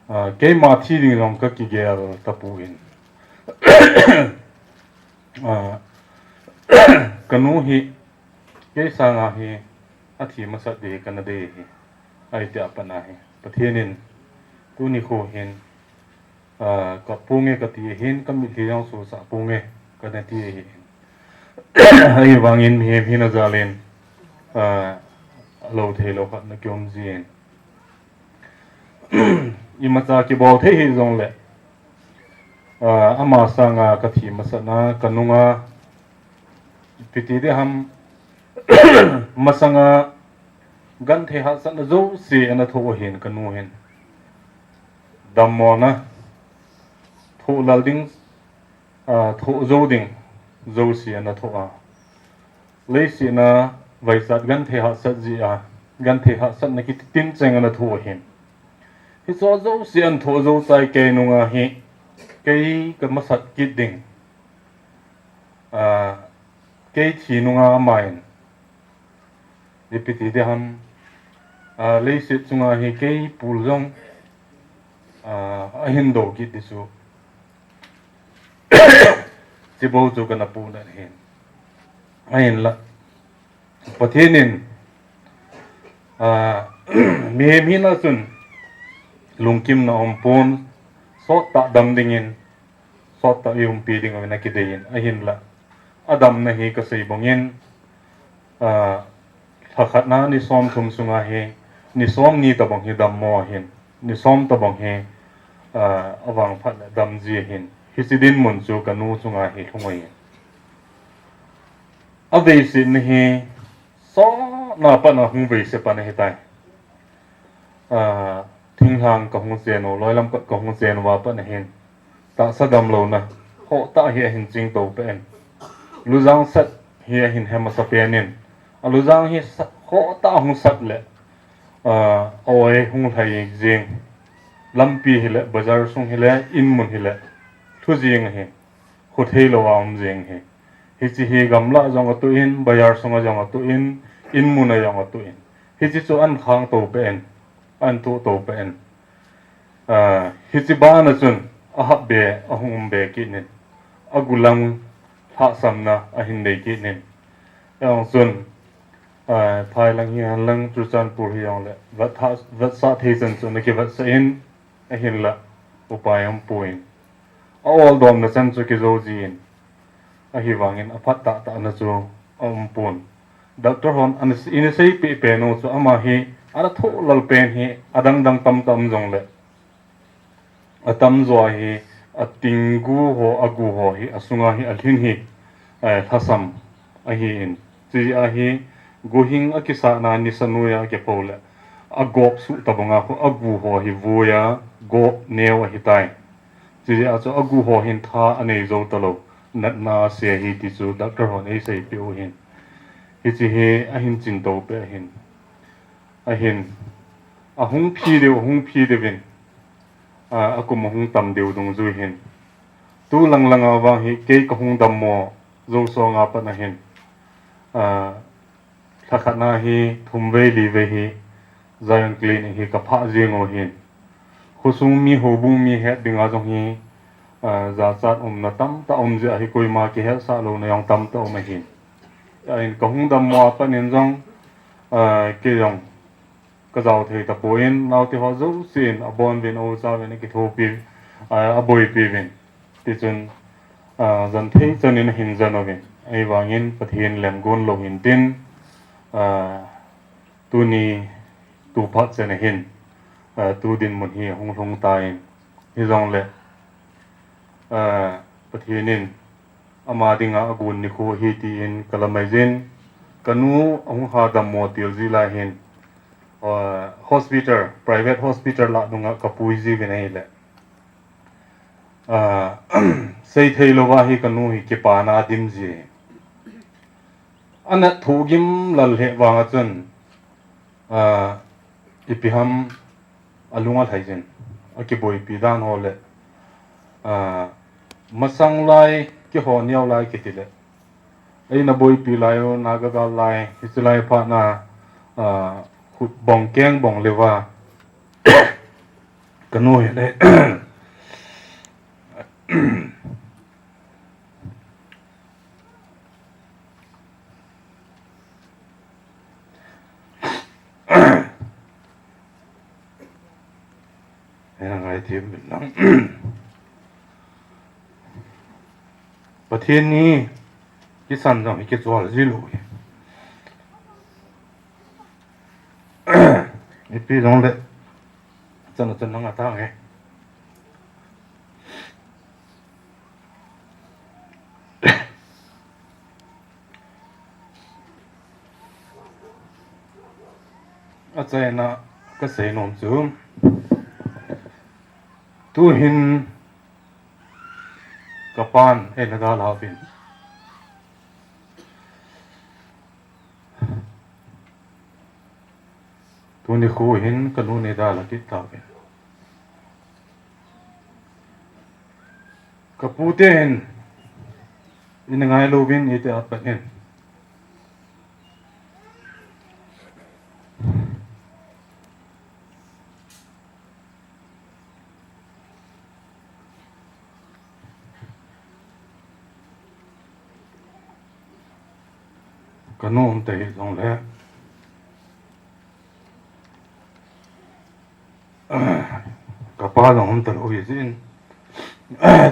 ah, keima thi ding jong ka kigel tapon, ah, ka nu hi kei sanga hi athi masat ding kana dei hi, ahi tia pat ahi. Pathen in tuni kho hin, ah, kap ponge kati hin, ka mitlhi jong sosah ponge kana ti ahi. Ahivangin mihem hina jalin, ah, lou thei lou khat na kium jin. Imacha kibol thei hijongle, ah, ama sanga ka thi masat na, ka nunga, ipi ti ding ham, masanga genthei hahsatna jouse ana thoh ahin ka nu hin. Dammona thoh lal ding, ah, thoh jou ding jouse ana thoh a. Leiset a vaichat genthei hahsat jeh a, genthei hahsatna kiti tincheng ana thoh ahin. Hiche jouse ana thoh jou chai kei nunga hi, kei ka masat kit ding. Ah, kei thi nunga aman, ipi ti ding ham, ah, leiset chunga hi kei pul jong, ah, ahin do kit ding chu. Chibou chu kana puna ahin. Ahinla, Pathen in, ah, mihem hina chun lungkimna aumpon, sottah dam dingin, sottah eiumpi ding uvin akidei in, ahinla, adamna hi kasei bangin, ah, lhakhatna ni somthum sunga hi, ni somni tobang hi dammo ahin, ni som tobang hi, ah, avangphat le damji ahin, hiche dinmun chu ka nu chunga hi lhung ahin. Aveisetna hi sotna pat a hung veise pan ahitai. Ah, thinglhang ka hung chen u, loilam ka, ka hung chen uva pat ahin, tahsa damlouna hohtah hi ahin chingtou pen. Lujang sat hi ahin he masapen in, alujang hi sat, hohtah hung sat le, ah, a-oi hung lhai jeng, lampi hile, bazar sung hile, inmun hile, lhu jeng ahi, kho thei lou a um jeng ahi. Hiche hi gamlah jong atuh in, bazar sunga jong atuh in, inmun a jong atuh in. Hiche chu ahin khang tou pen, ahin tuh tou pen. Ah, hiche bana chun ahap be, ahung um be kit in, agulang lhahsamna ahin nei kit in. Ahung chun, ah, phai lang hi hen lang, Churachandpur hi jongle, vetsah, vetsah thei chan chu ana kivetsah in, ahinla upai aumpon. A-oldomna chan chu kijou jin, ahivangin aphat tahtahna chu aumpon. Doctor hon ana, ina seipeh pen u chu ama hi, ana thoh lal pen hi adangdang tamtah um jongle, atamjo hi, atinggu ho, agu ho hi, asunga hi, alhin hi, eh, lhasam ahin. Chujeh a hi, guhing akisatna nisa noiya akipho le, agop suh tobanga khu, agu ho hi voiya, gop neo ahitai. Chujeh a chu agu ho hin tha anei jou talou, natna ase ahi ti chu doctor hon eiseipeh u ahin. Hiche hi ahin chin tou peh ahin. Ahin, ahung phi deu, ahung phi deuvin, a, akum ahung tam deu dungjui hin, tu lang langa vang hi kei kahung dammo jou songa pat ahin, a, lhakhatna hi thumvei livei hi Zion Clinic hi kaphah jeng u ahin. Khosung mi, houbung mi het dinga jong hi, a, jachat umna tamtah um jeh a hi, koima kihetsah louna jong tamtah um ahin. Ahin kahung dammo a pat in jong, a, kei jong kajao thei tapon, naote ho jousen abon uvin, aocha uvin, akithopi, a, aboipi uvin. Tichun, a, jan thei chan in ahin jan uvin. Ahivangin Pathen lemgon lou hintin, a, tuni tu phat chan ahin, a, tu dinmun hi ahung lhung tan. Hijongle, a, Pathen in ama dinga agon nikho ahi tin kalamai jin, kanu ahung ha dammo til ji lai hin, a, hospital, private hospital lah dunga kapui jiuvin ahile, a, seithei louva hi kanu hi kipana adim ji. Anat thohgim lal lheh vanga chun, a, ipi ham alung alhai jin, akiboipi dan ho le, a, masang lai, keiho neo lai kiti le, Eina boipi lai u, na gagal lai, hiche lai phat na, ah, khut bong keng bong leuva. Kanu hi le. Hena ngai thim bin lang. Pathen ni kisan jong hi kichol ji lou hi. Ipi jong le. Chan chan nang ata nge. Achaina kasei nom chu, tuhin kapan eina dalha uvin. Tuni khu hin kanu nei dalha kit tauvin. Kapu te hin, ina ngai louvin iti apat hin. Kanu um te hi jong le. Kapa jong um talou hi jin.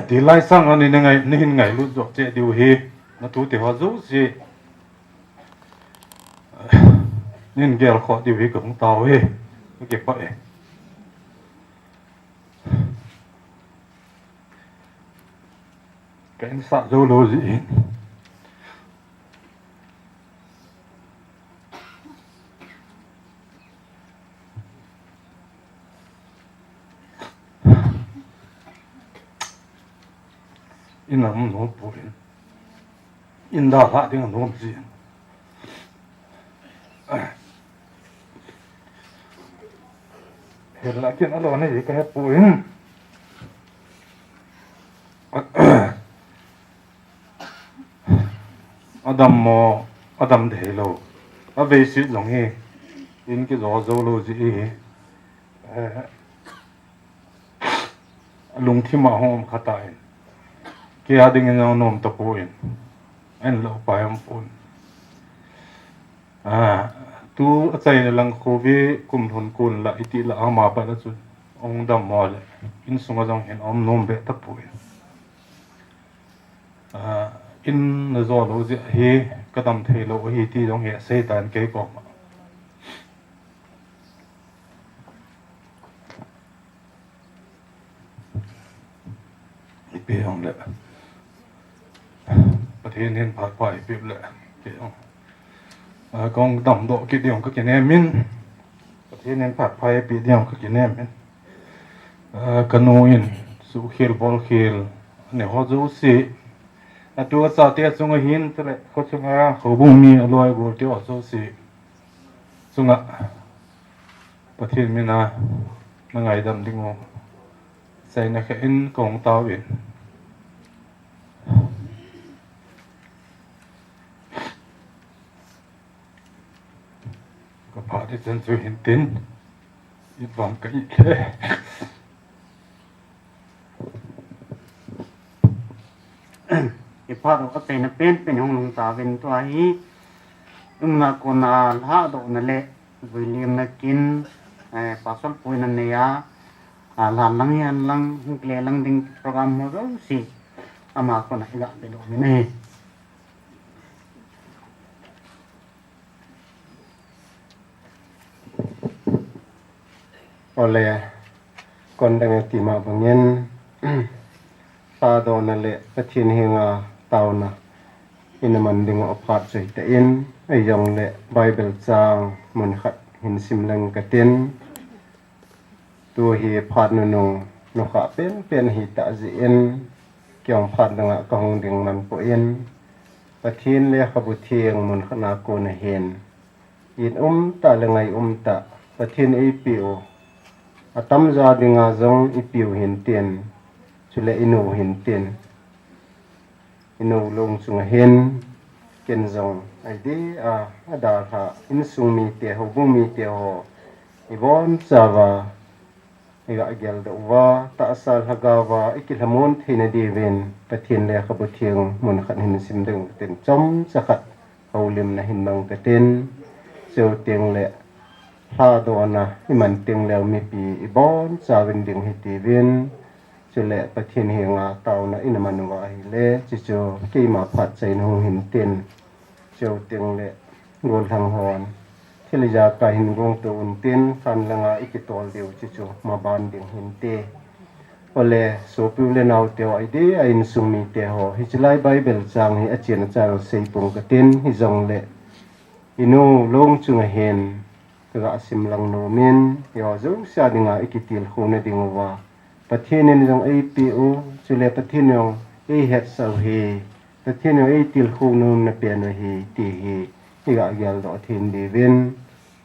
Tilai sang a nei ngai, nei hin ngailut joh cheh diu hi. Natu te ho jouse. Nei hin gel khoh diu hi kahung tao hi. Kakipah e. Ka insah jou lou jeh in. Ina um nom poi. Inda lah ding anom jin. Hela kin alo nei ka hepoi. Adam mo, adam thei lou. Avei sit jong hi. In kijo jou lou ji hi. Eh, lungthim a hung um khat ahin. Kei a dingin jong nom tapon. Ahin lou pai um pon. Ah, tu achaina lang khovi kum lhun kon la iti la ama pat a chu hung dammo le. Insunga jong hin um nom be tapon. Ah, in najo lou jeh hi kadam thei lou ahi ti jong hi asei tan kei koma. Ipi jong le. Pathen hin phat pha ipi le. Kei jong. Ah, kong damdoh kit ding kakinem in. Pathen in phat pha ipi ding kakinem in. Ah, kanu in suhkhel bolkhel. Nei ho jouse. Atu achate chunga hin tele. Kho chunga, kho bung mi aloi gol te ho jouse. Chunga. Pathen mina na ngaidam ding u. Achaina khat in kong taovin. Kaphat ichan chu hin tin. Ivan ka i khe. Iphat u achaina penpen hung lhung tauvin tua hi. Umna kona lhadohna le vuilimna kin, eh, pasal puina neia, ah, lhan lang hian lang, hung kile lang ding program ho jouse. Ama kona iga pe doh min ahi. Ole, kon dang e tima bangin, lhadohna le Pathen henga taona ina man ding u aphat chu hita in, ahijongle Bible chang mun khat hin sim leng katin, tu hi phat nunung, nukha penpen hita jeh in, kei jong phat danga kahung ding man poi, Pathen lekhabu theng mun khat na kona hin, in um tah le ngai um tah, Pathen eipe u. Atamjo dinga jong ipiu hintin, chule inu hintin. Inu lung chunga hin, Ken jong ahi dia, adalha insung mite, houbung mite ho, ibonchauva iga geldoh uva, tahsa lhagaova ikilhamon theina diuvin Pathen lekhabu theng mun khat hin sim ding katin, chomcha khat houlimna hin mang katin, chuteng le lhadona iman teng leh mipi ibonchauvin ding hitiuvin, chule Pathen henga taona ina man uva ahile, chuchu keima phatchaina hung hin tin, chuteng le gollhang hon thil ijakai hin gongto untin, lhan langa ikitol diu chuchu maban ding hinte. Ole, sopi u le naote ho, ahi dia insung mite ho, hiche lai Bible chang hi achen achan seipong katin, hijongle inu long chunga hin kaga simlang nomin, eiho jouse dinga ikitilkhouna diuva Pathen in jong eipeh u, chule Pathen in jong eihetsah u hi, Pathen in jong eitilkhou nomna pen u hi, ti hi iga geldoh thei diuvin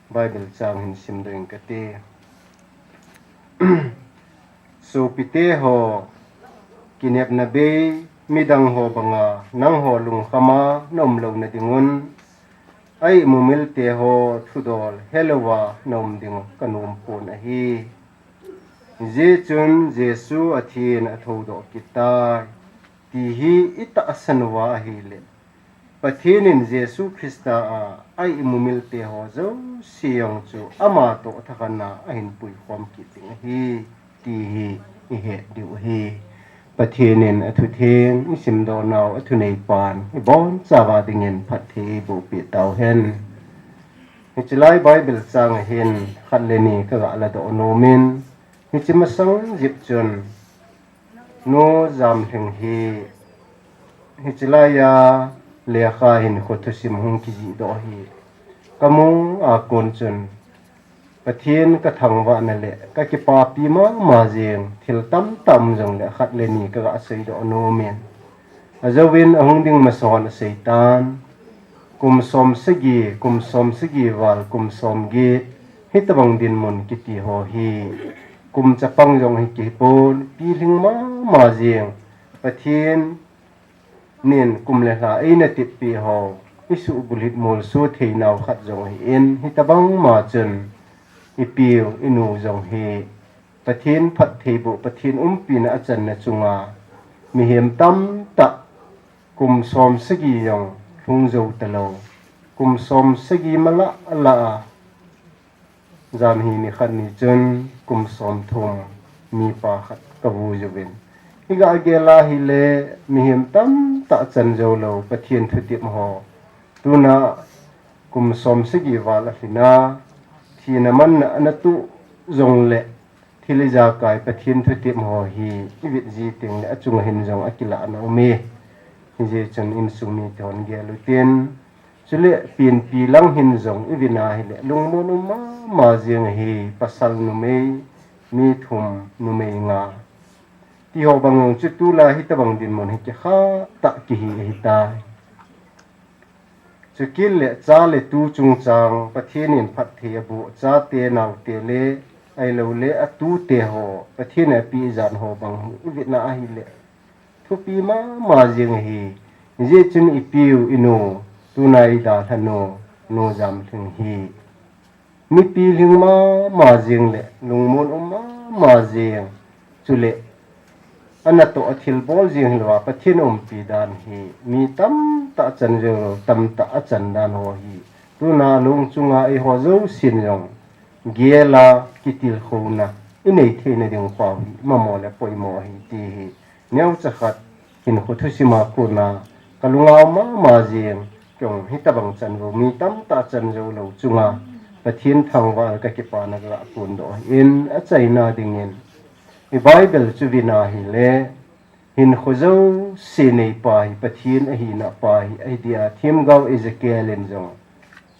Bible chang hin simdoh ing kati. Sopite ho, kinepna bei midang ho banga nangho lungkhama naum louna dingun, a-imumil te ho thudol helouva naum ding kanom pon ahi. Hijeh chun Jesu athin athoudoh kit tai, ti hi itahsan uva ahile, Pathen in Jesu Christa a a-imumil te ho jouse jong chu ama toh thakhat a ahin puikhom kit ding ahi, ti hi ihet diu ahi. Pathen in athutheng isimdoh nau athuneipan ibonchauva dingin phatthei eiboh peh tauhen. Hiche lai Bible chang a hin khat le ni kaga ladoh nomin, hiche masang jep chun Nu Jamlhing hi hiche laiya lekha hinkho thusim hung kijihdoh hi kamu a kon chun Pathen kathangvahna le kakipapi mama jeng, thil tamtah um jongle khat le ni kaga seidoh nomin, ajouvin ahung ding masang aseitan, kum som sagi, kum som sagi val, kum som get, hitobang dinmun kiti ho hi kum chapang jong hi kihipon, pilhing mama jeng, Pathen in kum le lha eina tippeh ho isuhbulhit molso theinau khat jong ahin, hitobang ma chun ipiu inu jong hi Pathen phattheiboh, Pathen umpina achanna chunga mihem tamtah kum som sagi jong lhung jou talou, kum som sagi malah lah a, jan hi nikhat ni chun kum somthum mipa khat kavu uvin, iga gel a hile mihem tamtah chan joulou Pathen thutep ho, tuna kum som sagi val alhin a, thina manna ana tuh jongle thil ijakai Pathen thutep ho hi ivet ji tengle achunga hin jong akilahna aume. Hijeh chun insung mite hon gel utin, chule penpi lang hin jong ivet a hile lungmon um mama jeng ahi, pasal numei mi thum, numei nga, tiho bang jong chu tulai hitobang dinmun hi kikhah tah kihi ahitai. Chukit le cha le tu chungchang Pathen in phatthei aboh, chate naote le ahiloule atute ho Pathen in apeh jan ho bang hi ivet a ahile thupi mama jeng ahi. Hijeh chun ipiu inu, tuna idalhanu, Nu Jamlhing hi mipi lhing mama jeng le lungmon um mama jeng, chule anatoh athilbol jeng hilouva Pathen umpi dan hi mi tamtah chan joulou, tamtah achan dan ho hi tuna long chunga eiho jousen jong gel a kitilkhouna inei theina ding pau hi mamo le poimo ahi ti hi neocha khat hinkho thusim a kona kalunga um mama jeng, kei jong hitobang chanvou, mi tamtah chan joulou chunga Pathen thangvah le kakipana kaga kondoh ahin, achaina dingin i Bible chu ivet a hile hinkho jouse neipa hi Pathen ahina pa hi ahi dia themgao Ezekiel in jong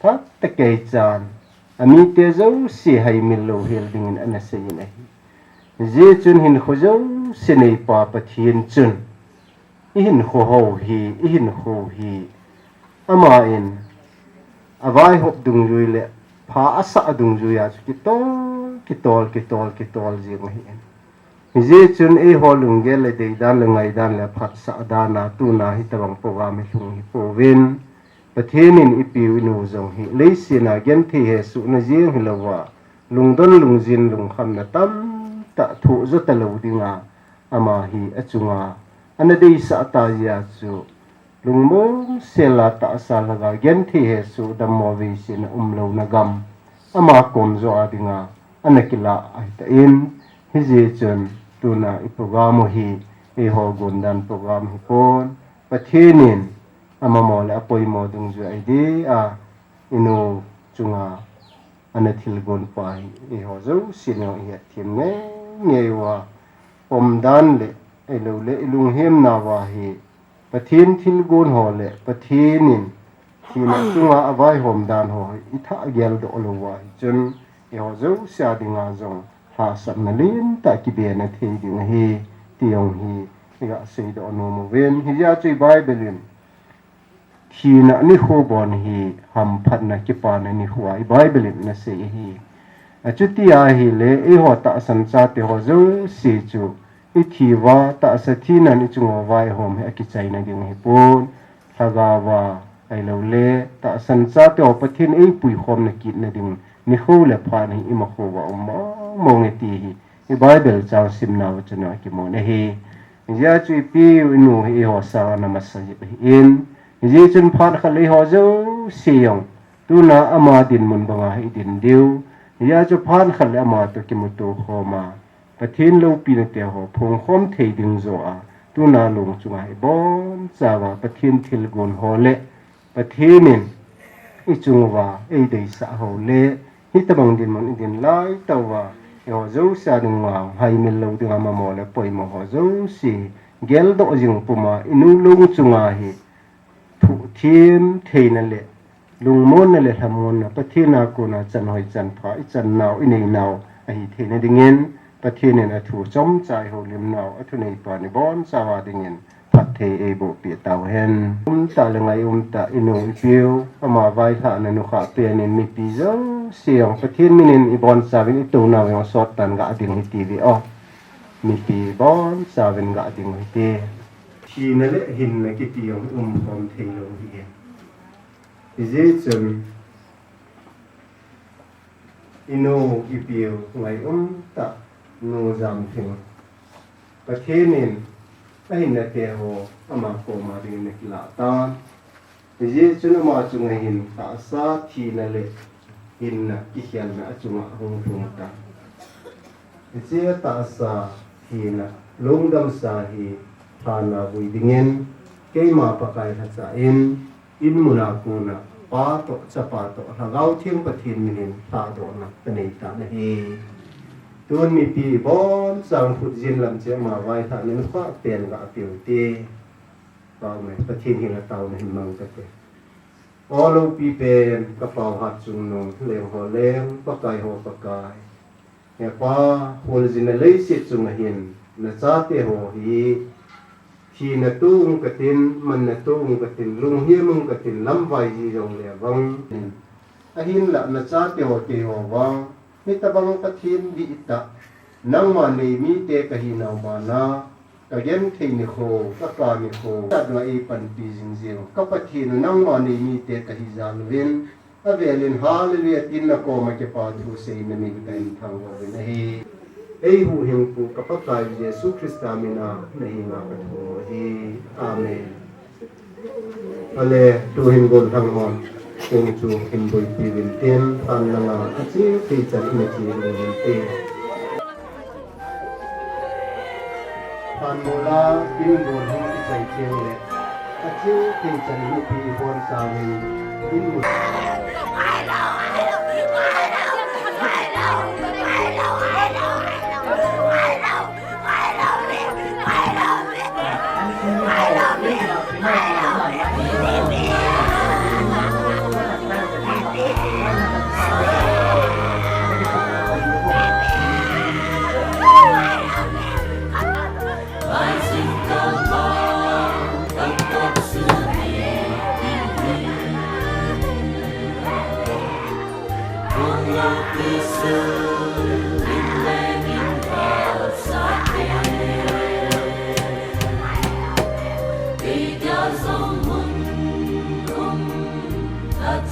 phatah a eichan, amite jouse haimil louhel dingin ana seiyin ahi. Hijeh chun hinkho jouse neipa Pathen chun ihinkho ho hi, ihinkho hi, aman avaihop dungjui le pha asah dungjuia chu kitol, kitol, kitol, kitol jeng ahin. Hijeh chun eiho lunggel le deidan le ngaidan le phatsah dan a tuna hitobang program hi lhung hipouvin, Pathen in ipiu inu jong hi leiset a genthei hesohna jeng hilouva, lungdon lungjin lungkhamna tamtah thoh jo talou dinga, ama hi achunga ana deisah ta jeh a chu, lungmong sela tahsa lhagao genthei hesoh dammo veisetna umlouna gam, ama kom jo a dinga ana kilah ahitan, hijeh chun tuna i program u hi eiho gondan program hipon, Pathen in amamo le apoimo dungjui a idea inu chunga ana thilgon pa hi eiho jouse in ihet them ngeingei uva, umdan le ahilouleh ilunghemna uva hi Pathen thilgon ho le Pathen in thina chunga avaihom dan ho hi itha geldoh lou uva hi chun, eiho jouse a dinga jong lhahsamna lentah kibena thei ding ahi, ti jong hi iga seidoh nom uvin. Hijeh a chu i Bible in thina nikho bon hi hamphatna kipana nikho a i Bible in ana sei ahi. Achuti ahile eiho tahsan chate ho jouse chu ithi uva tahsa thinan ichunga vaihom hi akichaina ding ahipon, lhagao va ahilouleh tahsan chate ho Pathen eipuikhomna kitna ding nikho le phat hi imakho uva um mong mong e ti hi i Bible chang simna uva chun akimun ahi. Hijeh a chu ipiu inu hi eiho sanga ana masa jep ahin, hijeh chun phat khat le eiho jouse jong tuna ama dinmun banga hi idin diu, hijeh a chu phat khat le ama toh kimuto khoma Pathen loupina teho phongkhom thei ding jo a, tuna lung chunga ibonchauva Pathen thilgon ho le Pathen in ichung uva eideisah ho le hitobang dinmun idin laitah uva, eiho jouse a dinga haimil lou dinga mamo le poimo ho jouse geldoh jing puma inu lung chunga hi thohthem theina le lungmonna le lhamonna, Pathen a kona chanhoi chanpha ichan nau inei nau ahi theina dingin, Pathen in athu chomcha ihoulim nau athuneipan ibonchauva dingin phatthei eiboh peh tauhen. Umtah le ngai umtah inu ipiu ama vailhahna nukhah pen in mipi jouse jong Pathen min in ibonchauvin itounau jong sottan ga ding hite ve o. Mipi ibonchauvin ga ding hite. Thina le hinna kiti jong umkhom theilou hi e. Hijeh chun inu ipiu ngai umtah Nu Jamthing, Pathen in ahinna teho ama koma dingin ana kilah tan. Hijeh chun ama chunga hin tahsa thina le hinna kikhelna achunga ahung lhung tan. Hiche tahsa thina lungdamsa hi lhana vui dingin keima Pakai lhacha in inmun a kona Pa toh Chapa toh Lhagao Theng Pathen min in lhahdohna kanei tan ahi. Tun mipi ibonchauvin khut jin lam cheh ama vailhahna nukhah pen ga peh ute. Pau me, Pathen henga taona hin mang kate. O loupi pen, ka Pau Hatchungnung, leng ho leng, Pakai ho Pakai. He Pa, kholjinna leiset chunga hin nachate ho hi thina toh ung katin, manna toh ung katin, lunghiem ung katin, lamvai ji jongle vang. Ahinlah nachate ho keiho vang hitobang Pathen dihtah, nangma nei mite kahinau bana, kagenthei nikho, kaka nikho, tatna eipanpi jingjing ka Pathen u, nangma nei mite kahi jal uvin, avelin Hallelujah tin nakoma kipathu seiyin namin kahin thangvah uvin ahi. Eihuhhingpu ka Pakai Jesu Christa mina nahenga kathum u ahi. Amen. Ale, tuhin gollhang hon kong chu hin boipi uvin tin, phan langa aching thei chan in ache uvin tin. Phan mola in gollhang kichai teng le, aching thei chan in ipi ibonchauvin in mu.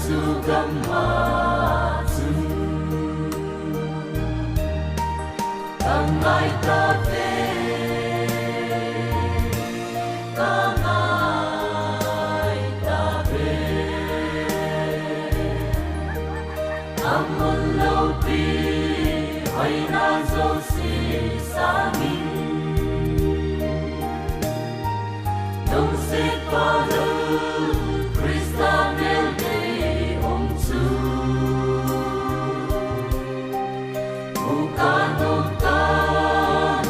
Chu gam a chun ka ngai tave, ka ngai tave. A mun loupi hoina jouse sangin, lungsetpa lou Christa meldei um chu, muka nungta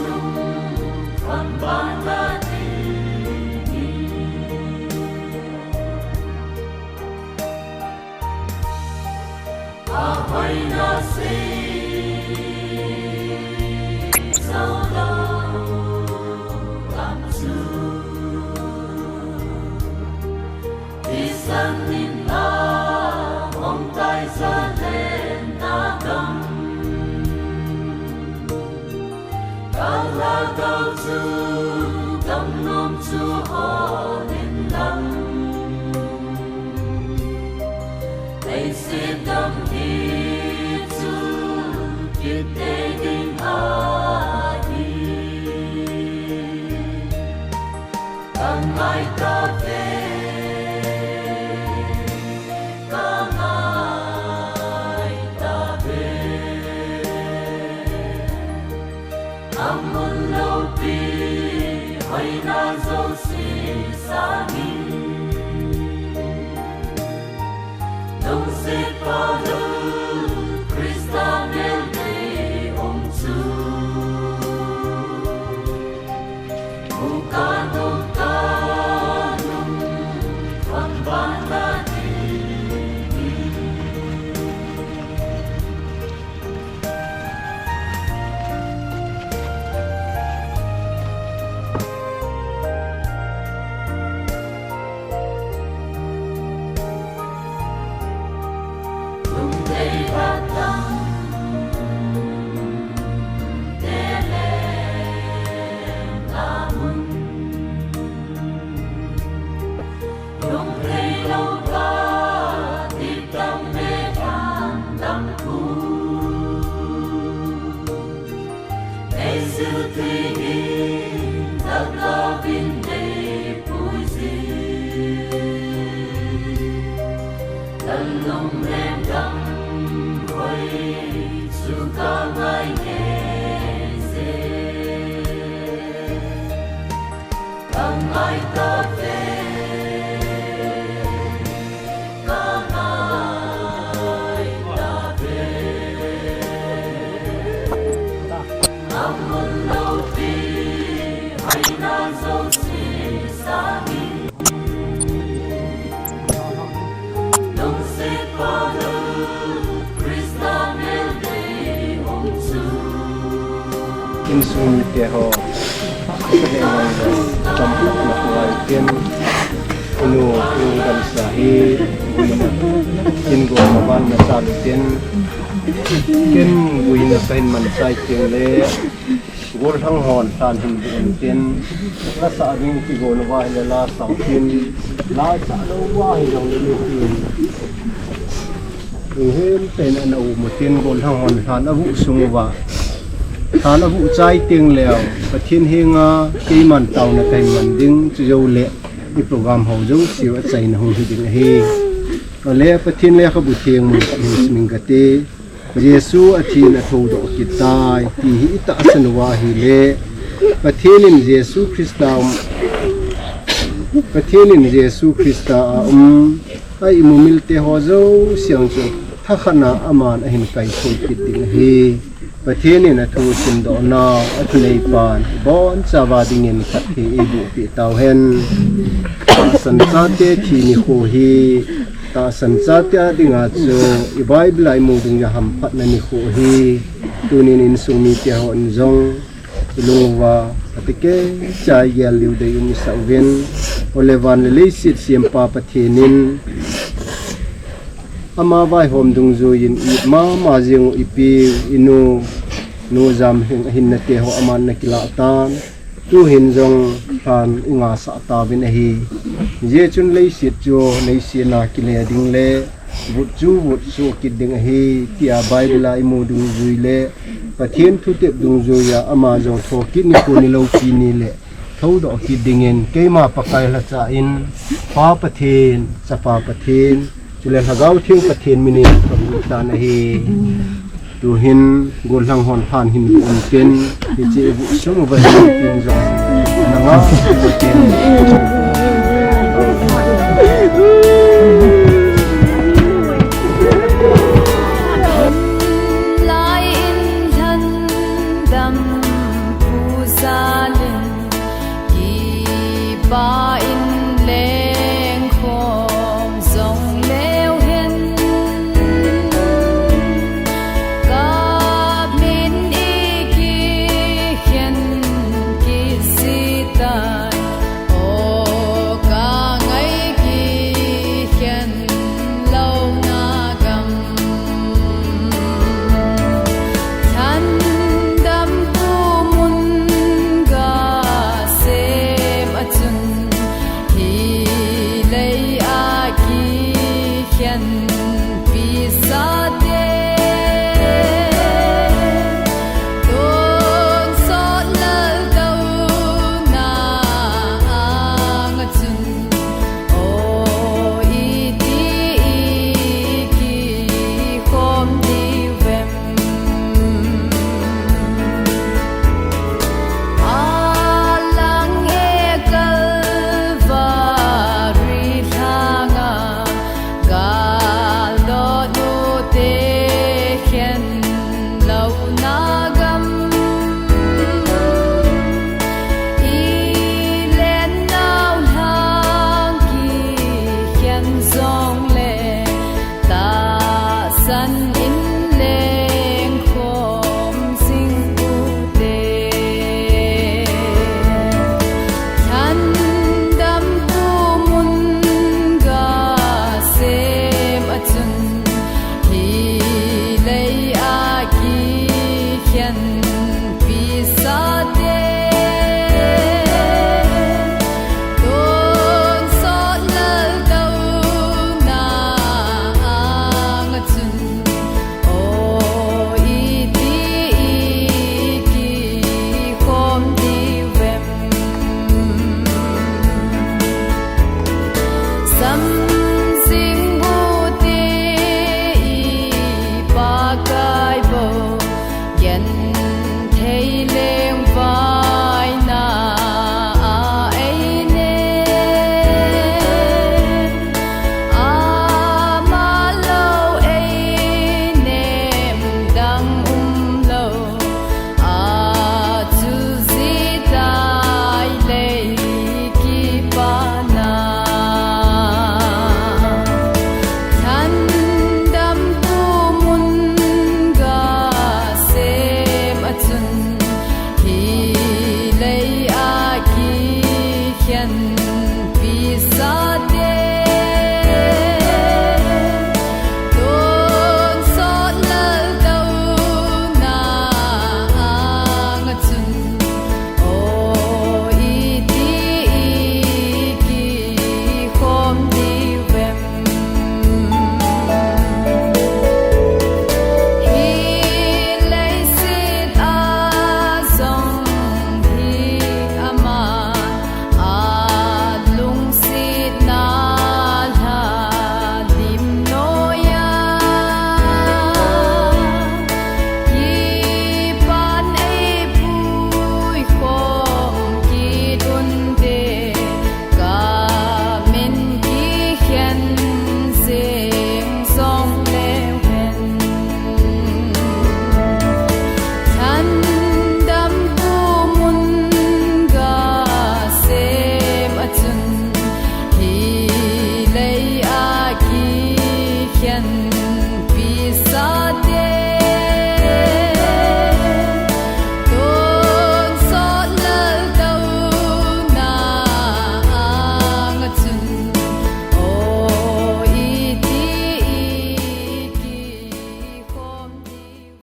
nung thon bang na dingin. A hoina sei jou lou gam chu, thisan in a hong tai Zalenna gam. Ka lhagao chu gamnom chu hol in lang, leiset gam hi chu kit tei ding ahi. Ka ngai tave, ka ngai tave. A mun loupi hoina jouse sangin, lungsetpa lou Christa meldei um chu, muka nungta nung thon bang na dingin. Lungdei batang teleng amun, lungdei lou ka ti tam me tan tam ku. Ei sil thei ding, Lhagao in nei pui jin. Lallung lengdam hoi chu ka ngai ngei je. Ka ngai tave, ka ngai tave. A mun loupi hoina jouse sangin, lungsetpa lou Christa meldei um chu. Insung mite ho, ka he ngai lo, cham phat na lai pen. Inu, inu gamsa hi, guina, kin go ma ban na sa lu tin. Ken guina ka hin man chai teng le, gollhang hon lhan hin bu un tin. La sa ding ti go na va hi le la sa tin. La sa lo va hi lo ni tin. Hu hem pen ana u mu tin gollhang hon lhan a bu sung va. Lhan a bu chai teng leo, Pathen henga keiman tauna ka hin man ding chu jo le. I program ho jouse u a chaina hung hi ding ahi. Ole Pathen lekhabu theng mun khat hin simin kate. Jesu a thin a thoudoh kit tai, ti hi i tahsan uva ahile. Pathen in Jesu Christa um, Pathen in Jesu Christa a um, a imu milte ho jouse chu thakhat na aman ahin kaithou kit ding ahi. Pathen in a thu simdoh nau, a thuneipan, ibon chauva dingin phatthei eiboh peh tauhen. Tahsan chate thi nikho hi, tahsan chate a dinga chu, i Bible a imu dungjui a hamphatna nikho hi, tunin insung mite hon jong, i lung uva, a ti kei chai gel liu dei um i sa uvin, ole van le leiset sempa Pathen in, Ama vaihom dungjuiyin i mama jeng u ipi u inu, nu jam hing ahin nate ho aman na kilah tan. Tuhin jong lhan i ngasah tauvin ahi. Hijeh chun leiset chu, leiset na kile ding le, Vut chu vut chu kit ding ahi, tia Bible a imu dungjui le Pathen thutep dungjuia ama jong thokit nikho ni loupi ni le thoudoh kit dingin keima Pakai lhacha in Pa Pathen, Chapa Pathen, chule Lhagao Theng Pathen minin kavut tan ahi. Tuhin gollhang hon phan hin vut intin, hiche vut sung uva hin tin jong nanga vut intin. Lai in lhan dam pu jalin, kipa in leng khom jong leu hen. Kap min i kikhen kisi tai, o ka ngai kikhen louna gam. Lhan dam pu mun ga sem a chun, hi lei a kikhen